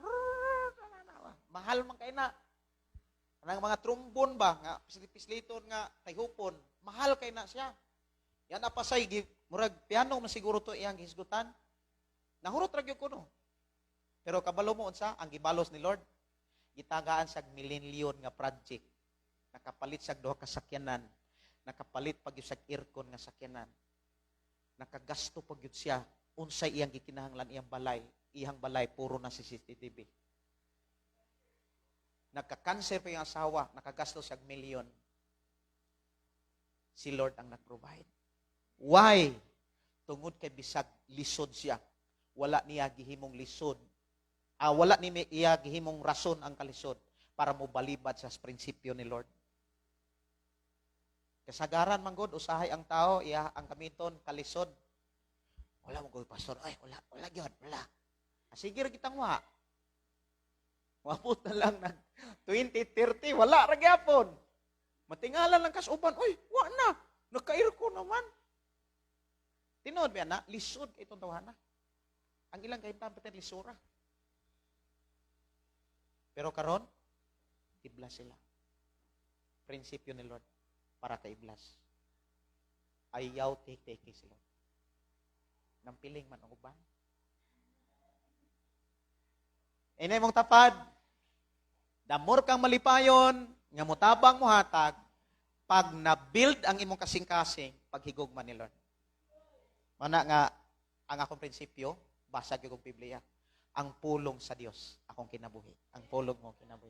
mahal man kay na. Kanang mga trombone ba nga pisliton nga tayhupon, mahal kay na siya. Yan apasay murag piano man siguro to iyang gihisgutan. Nahurot ra gyud kuno. Pero kabalo mo unsa ang gibalos ni Lord? Gitagaan sa milyon nga project. Nakapalit sa duha ka sakyanan. Nakapalit pag sa aircon nga sakyanan. Nakagasto pag gyud siya unsay iyang gikinahanglan iyang balay. Iyang balay puro na CCTV. Nagka-cancer pa yung asawa, nakagasto siya milyon. Si Lord ang nag-provide. Why? Tungod kay bisag lisod siya. Wala niya gihimong lisod. Wala ni iya gihimong rason ang kalisod para mo balibad sa prinsipyo ni Lord. Kasagaran man gud usahay ang tao iya ang gamiton kalisod. Wala mo gud, pastor, ay wala, wala gyud, wala. Sige ra kitang wa. Wabot na lang nag 2030, wala ra gyapon. Matingala lang kas uban, uy, wa na. Naka-aircon naman. Tinuod ba na? Lisod kay itong tawhana. Ang ilang kahimtang pati lisura. Pero karon, i-bless sila. Prinsipyo ni Lord para ka i-bless. Ayaw take si Lord. Nampiling man ang uban. Inay mong tapad, damor kang malipayon, nga motabang mohatag, pag na-build ang imong kasing-kasing, paghigugma ni Lord. Mana nga, ang akong prinsipyo, basa gyud kong Biblia, ang pulong sa Dios akong kinabuhi. Ang pulong mo kinabuhi.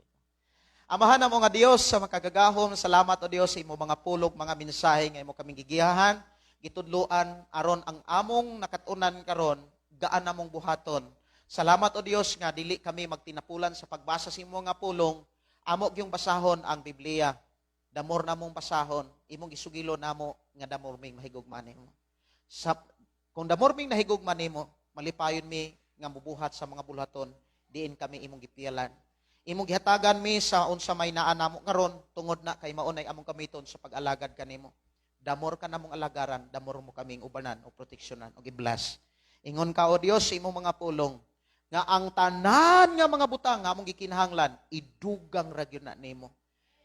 Amahan mo nga Dios sa makagagahom, salamat o Dios sa imong mga pulong, mga mensahe nga imo kaming gigiyahan, gitudloan aron ang among nakat-unan karon, gaan namong buhaton. Salamat o Dios nga dili kami magtinapulan sa pagbasa sa imong nga pulong, amo gyung basahon ang Biblia. Damor namong basahon, imong gisugilo namo nga damor ming mahigugma nimo. Sa kung damor ming nahigugma nimo, malipayon mi nga mubuhat sa mga bulhaton, diin kami imong gipiyalan. Imong gihatagan mi sa unsa may naa namo karon tungod na kay mao nay among gamiton sa pag-alagad kanimo. Damor ka namong alagaran, damor mo kaming ubanan o proteksyonan o i-bless. Ingon ka o Dios sa imong mga pulong nga ang tanan nga mga butang nga among gikinahanglan idugang ra gyud na nimo.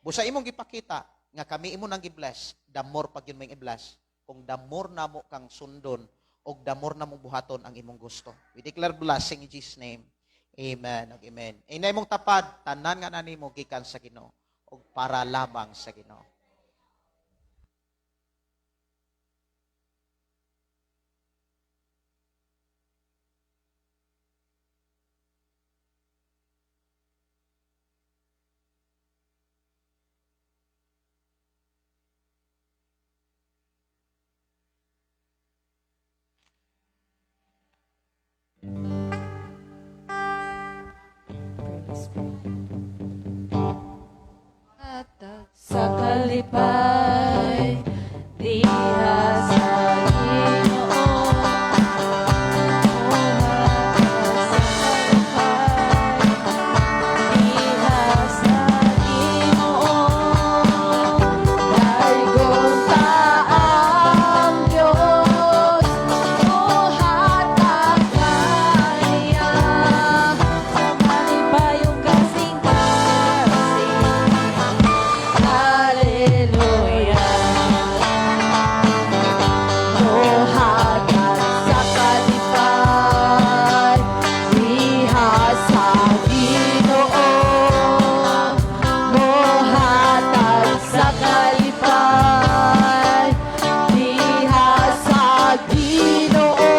Busa imong gipakita nga kami imo nang gi-bless, damor pag yun may i-bless. Kung damor namo kang sundon og damor namong buhaton ang imong gusto. We declare blessing in Jesus name. Amen ug amen. Inay mong tapad, tanan nga nanimo gikan sa Ginoo ug para lamang sa Ginoo. Sa kalipay, diha sa Ginoo. Sa kalipay, diha sa Ginoo. Daygon ta ang Diyos, muhatag kaniya sa malipayong kasing-kasing. Hallelujah. Muhatag sa kalipay, diha sa Ginoo. Muhatag sa kalipay, diha sa Ginoo.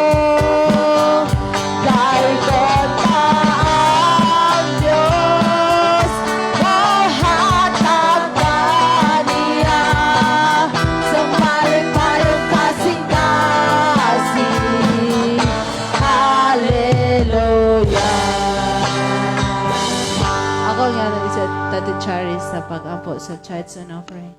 Daygon ta ang Diyos, muhatag kaniya sa malipayong kasing-kasing. Hallelujah. Ako nga na sa Tate Charis sa pag-ampo sa tithes and offering.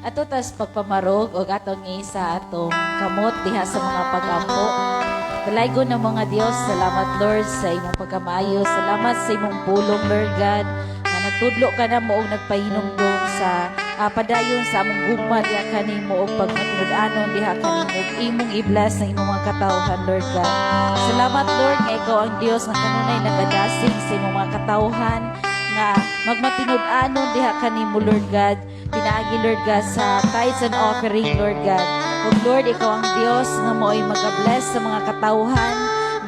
Ato tas pagpamarog og atong isa atong kamot diha sa mga pag-ampo. Dalaygon ng mga Dios, salamat Lord sa imong pagkamaayo, salamat sa imong pulong Lord God, nga nagtudlo ka na mo og nagpahinumdom sa padayon sa among gugma diha kanimo og pagmatinud-anon diha kanimo ug imong i-bless ang imong mga katawhan Lord God. Salamat Lord nga ikaw ang Dios nga kanunay nagadasig sa imong mga katawhan nga magmatinud-anon diha kanimo Lord God. Pinaagi Lord God sa tithes and offering Lord God. Ug Lord, ikaw ang Dios nga mo'y magabless sa mga katawhan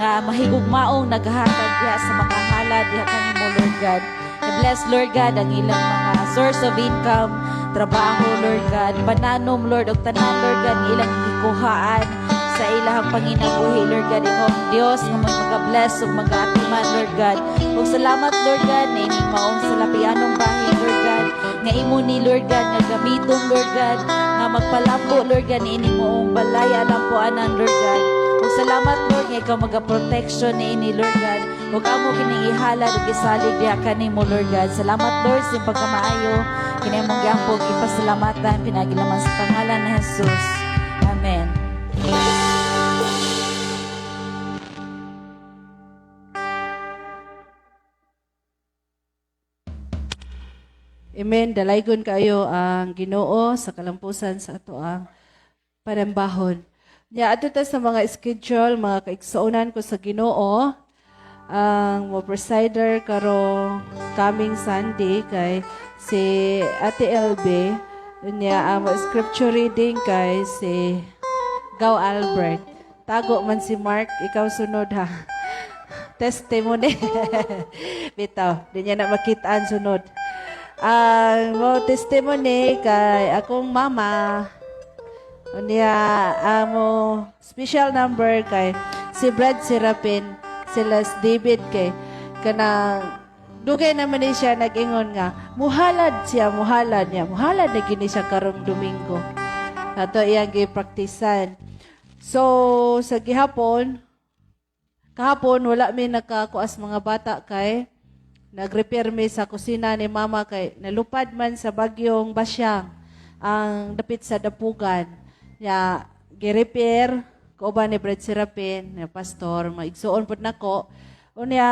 nga mahigugmaong naghahatag diha sa mga halad diha kanimo Lord God. I-bless Lord God ang ilang mga source of income, trabaho Lord God, pananom Lord ug tanan Lord God nga ilang gikuhaan sa ilahang panginabuhi Lord God. Ikaw ang Dios nga mo'y magabless ug magaatiman Lord God. Ug salamat Lord God na ining maong salapianong bahin Lord God, nga imo ni Lord God nga gamiton Lord God, nga magpalambo Lord God niini moong balay alampuanan Lord God. Ug salamat Lord nga ikaw maga-protection niini Lord God. Ug amo kining ihalad ug isalig diha kanimo Lord God. Salamat Lord sa imong pagkamaayo. Kini among giampo ug ipasalamatan pinaagi lamang sa pangalan ni Jesus. Amen. Amen. Dalaygon kayo ang Ginoo sa kalampusan sa ato ang panambahon. Nya adto ta sa mga schedule, mga kaigsuonan ko sa Ginoo. Ang mo presider karong coming Sunday kay si Ate LB. Nya ang mo scripture reading kay si Gaw Albert. Tago man si Mark, ikaw sunod ha. Testimony. Bitaw, di niya na makitaan sunod. Ang mo testimony kay akong mama. Unya ang mo special number kay si Brad Serapin, sila David kay kanang dugay naman ni siya nag-ingon nga muhalad siya, muhalad niya, muhalad na gini siya karong Domingo. Ato iyang gipraktisan. So sa gihapon, kahapon wala mi nakakuas mga bata kay nag-repair mi sa kusina ni mama kay nalupad man sa bagyong Basyang ang dapit sa Dapugan. Ya gi-repair kauban ni Brad Serapin, ni pastor, maigsuon pud nako. Unya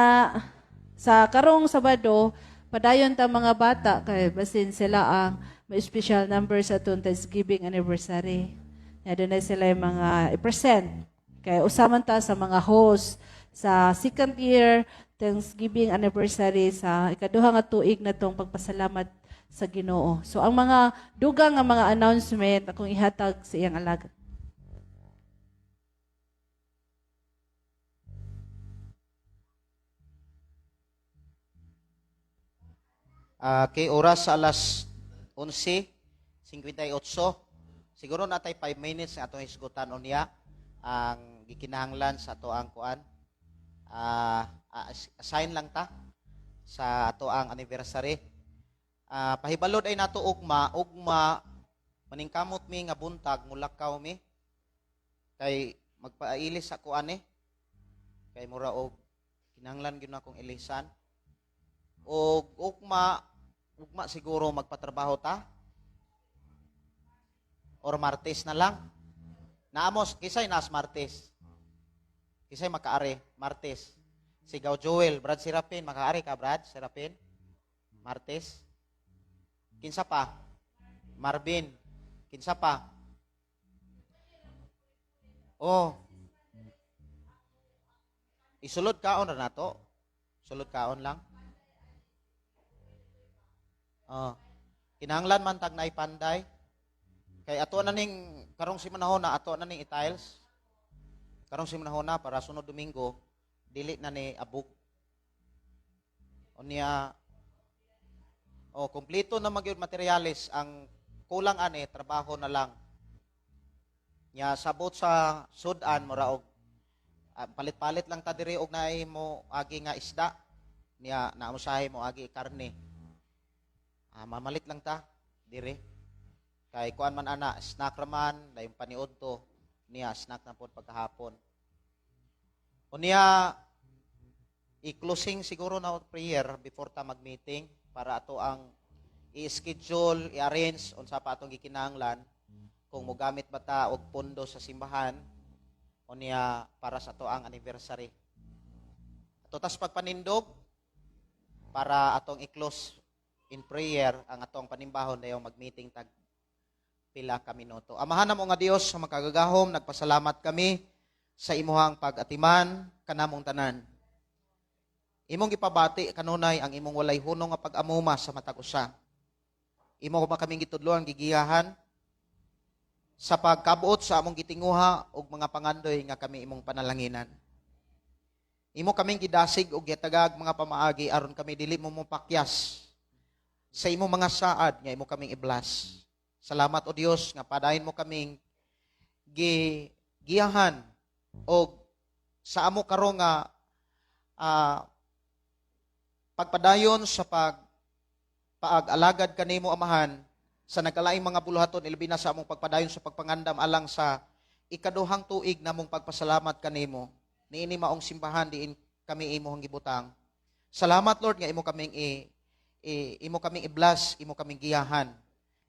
sa karong Sabado padayon ta mga bata kay basin sila ang may special number sa atong Thanksgiving anniversary. Ya doon na sila yung mga i-present. Kay usaman ta sa mga host sa second year Thanksgiving anniversary sa ikaduha nga tuig na tong pagpasalamat sa Ginoo. So ang mga dugang nga mga announcement akong ihatag sa iyang alagad. Kay oras sa alas 11:58. Siguro natay 5 minutes nga atong hisgutan unya ang gikinahanglan sa ato ang kuan. Assign lang ta sa ato ang anniversary. Pahibalod ay nato ugma, ugma maningkamot mi nga buntag mulakaw mi kay magpailis sa kuan eh. Kay mura og kinahanglan gyud akong ilisan. Og ugma, ugma siguro magpatrabaho ta. Or Martes na lang. Naamos, kisay nas Martes. Kisay makaari, Martes. Si Gaw Joel, Brad Serapin, makaari ka Brad Serapin? Martes. Kinsa pa? Marvin. Kinsa pa? Oh. Isulod kaon ra nato. Sulod kaon lang. Oh. Kinahanglan man tag naay panday. Kay ato na ning karong simanahona, ato na ning i-tiles. Karong simanahona para sunod Domingo dili na ni abog. Unya oh, kompleto na magyud materyales, ang kulang ani trabaho na lang. Nya sabot sa sudan mura og palit-palit lang ta diri og naay mo agi nga isda. Nya naamusahay mo agi karne. Mamalit lang ta diri. Kay kuan man ana, snack ra man, dayon paniud to niya snack na pod pagkahapon. Unya i-closing siguro na prayer before ta mag-meeting para ato ang i-schedule, i-arrange unsa pa atong gikinahanglan kung mogamit ba ta og pondo sa simbahan unya para sa ato ang anniversary. Ato tas pagpanindog para atong i-close in prayer ang atong panimbahon dayon mag-meeting tag pila ka minuto. Amahan namo nga Dios sa makagagahom, nagpasalamat kami sa imuhang pag-atiman kanamong tanan. Imong gipabati kanunay ang imong walay hunong nga pag-amuma sa matag usa. Imo ba kaming gitudloan, gigiyahan sa pagkabuot sa among gitinguha og mga pangandoy nga kami imong panalanginan. Imo kaming gidasig og gitagag mga pamaagi aron kami dili mo mopakyas sa imong mga saad nga imo kaming i-bless. Salamat o Dios nga padayon mo kaming giyahan og sa amo karon nga pagpadayon sa paag-alagad kanimo Amahan sa nagkalaing mga buluhaton ilabi na sa among pagpadayon sa pagpangandam alang sa ikaduhang tuig namong pagpasalamat kanimo niini maong simbahan diin kami imong gibutang. Salamat Lord nga imo kaming imo kaming i-bless, imo kaming giyahan.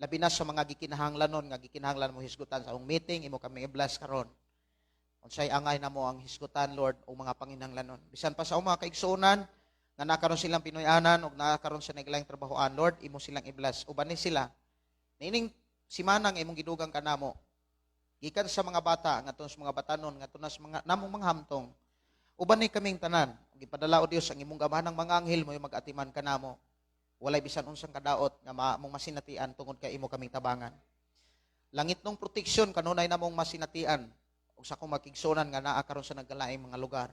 Labi na sa mga gikinahanglanon nga gikinahanglan mo hisgutan sa among meeting, imo kaming i-bless karon. Unsay angay namo ang hisgutan Lord o mga panginahanglanon. Bisan pa sa among mga kaigsuonan Nga nakaron silang Pinoyanan ug nakaron sa naglaing trabahoan, Lord, imo silang i-bless. Uban ni sila. Niining simana nga imong gidugang kanamo. Gikan sa mga bata, ngadto sa mga batanon, ngadto na sa mga namong mga hamtong. Uban ni kaming tanan. Gipadala, o Dios, ang imong gamhanang mga anghel mo mag-atiman kanamo. Walay bisan unsang kadaot nga among masinatian tungod kay imo kaming tabangan. Langitnong proteksyon kanunay namong masinatian ug sa akong makigsunan nga naa karon sa nagkalaing mga lugar.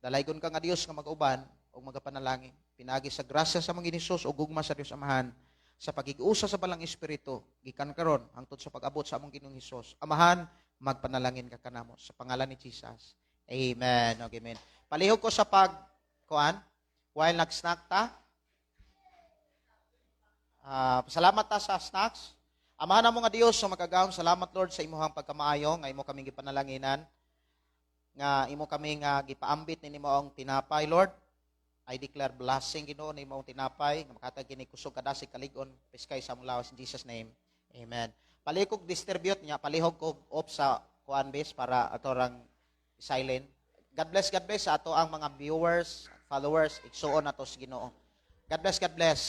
Dalaygon ka nga Dios nga mag-uban ug magapanalangin. Pinagi sa grasya sa mga Hesus ug gugma sa Dios Amahan sa pagig-usa sa Balang Espiritu gikan karon hangtod sa pag-abot sa among Ginoong Hesus. Amahan, magpanalangin ka kanamo sa pangalan ni Jesus. Amen. Okay, amen. Palihog ko sa pag kuan while nag-snack ta. Salamat ta sa snacks. Amahan namo nga Dios sa makagagahom, salamat, Lord, sa imuhang pagkamaayo nga imo kaming gipanalanginan, nga imo kami nga gipaambit ni imong tinapay, Lord. I declare blessing, Ginoo, ni imong tinapay nga makatag kini kusog, kadasig, kalig-on, piskay sa among lawas, in Jesus' name. Amen. Palihog distribute niya, palihog ko off sa kuan base para ato rang silent. God bless, God bless sa ato ang mga viewers, followers, igsuon nato sa Ginoo. God bless, God bless.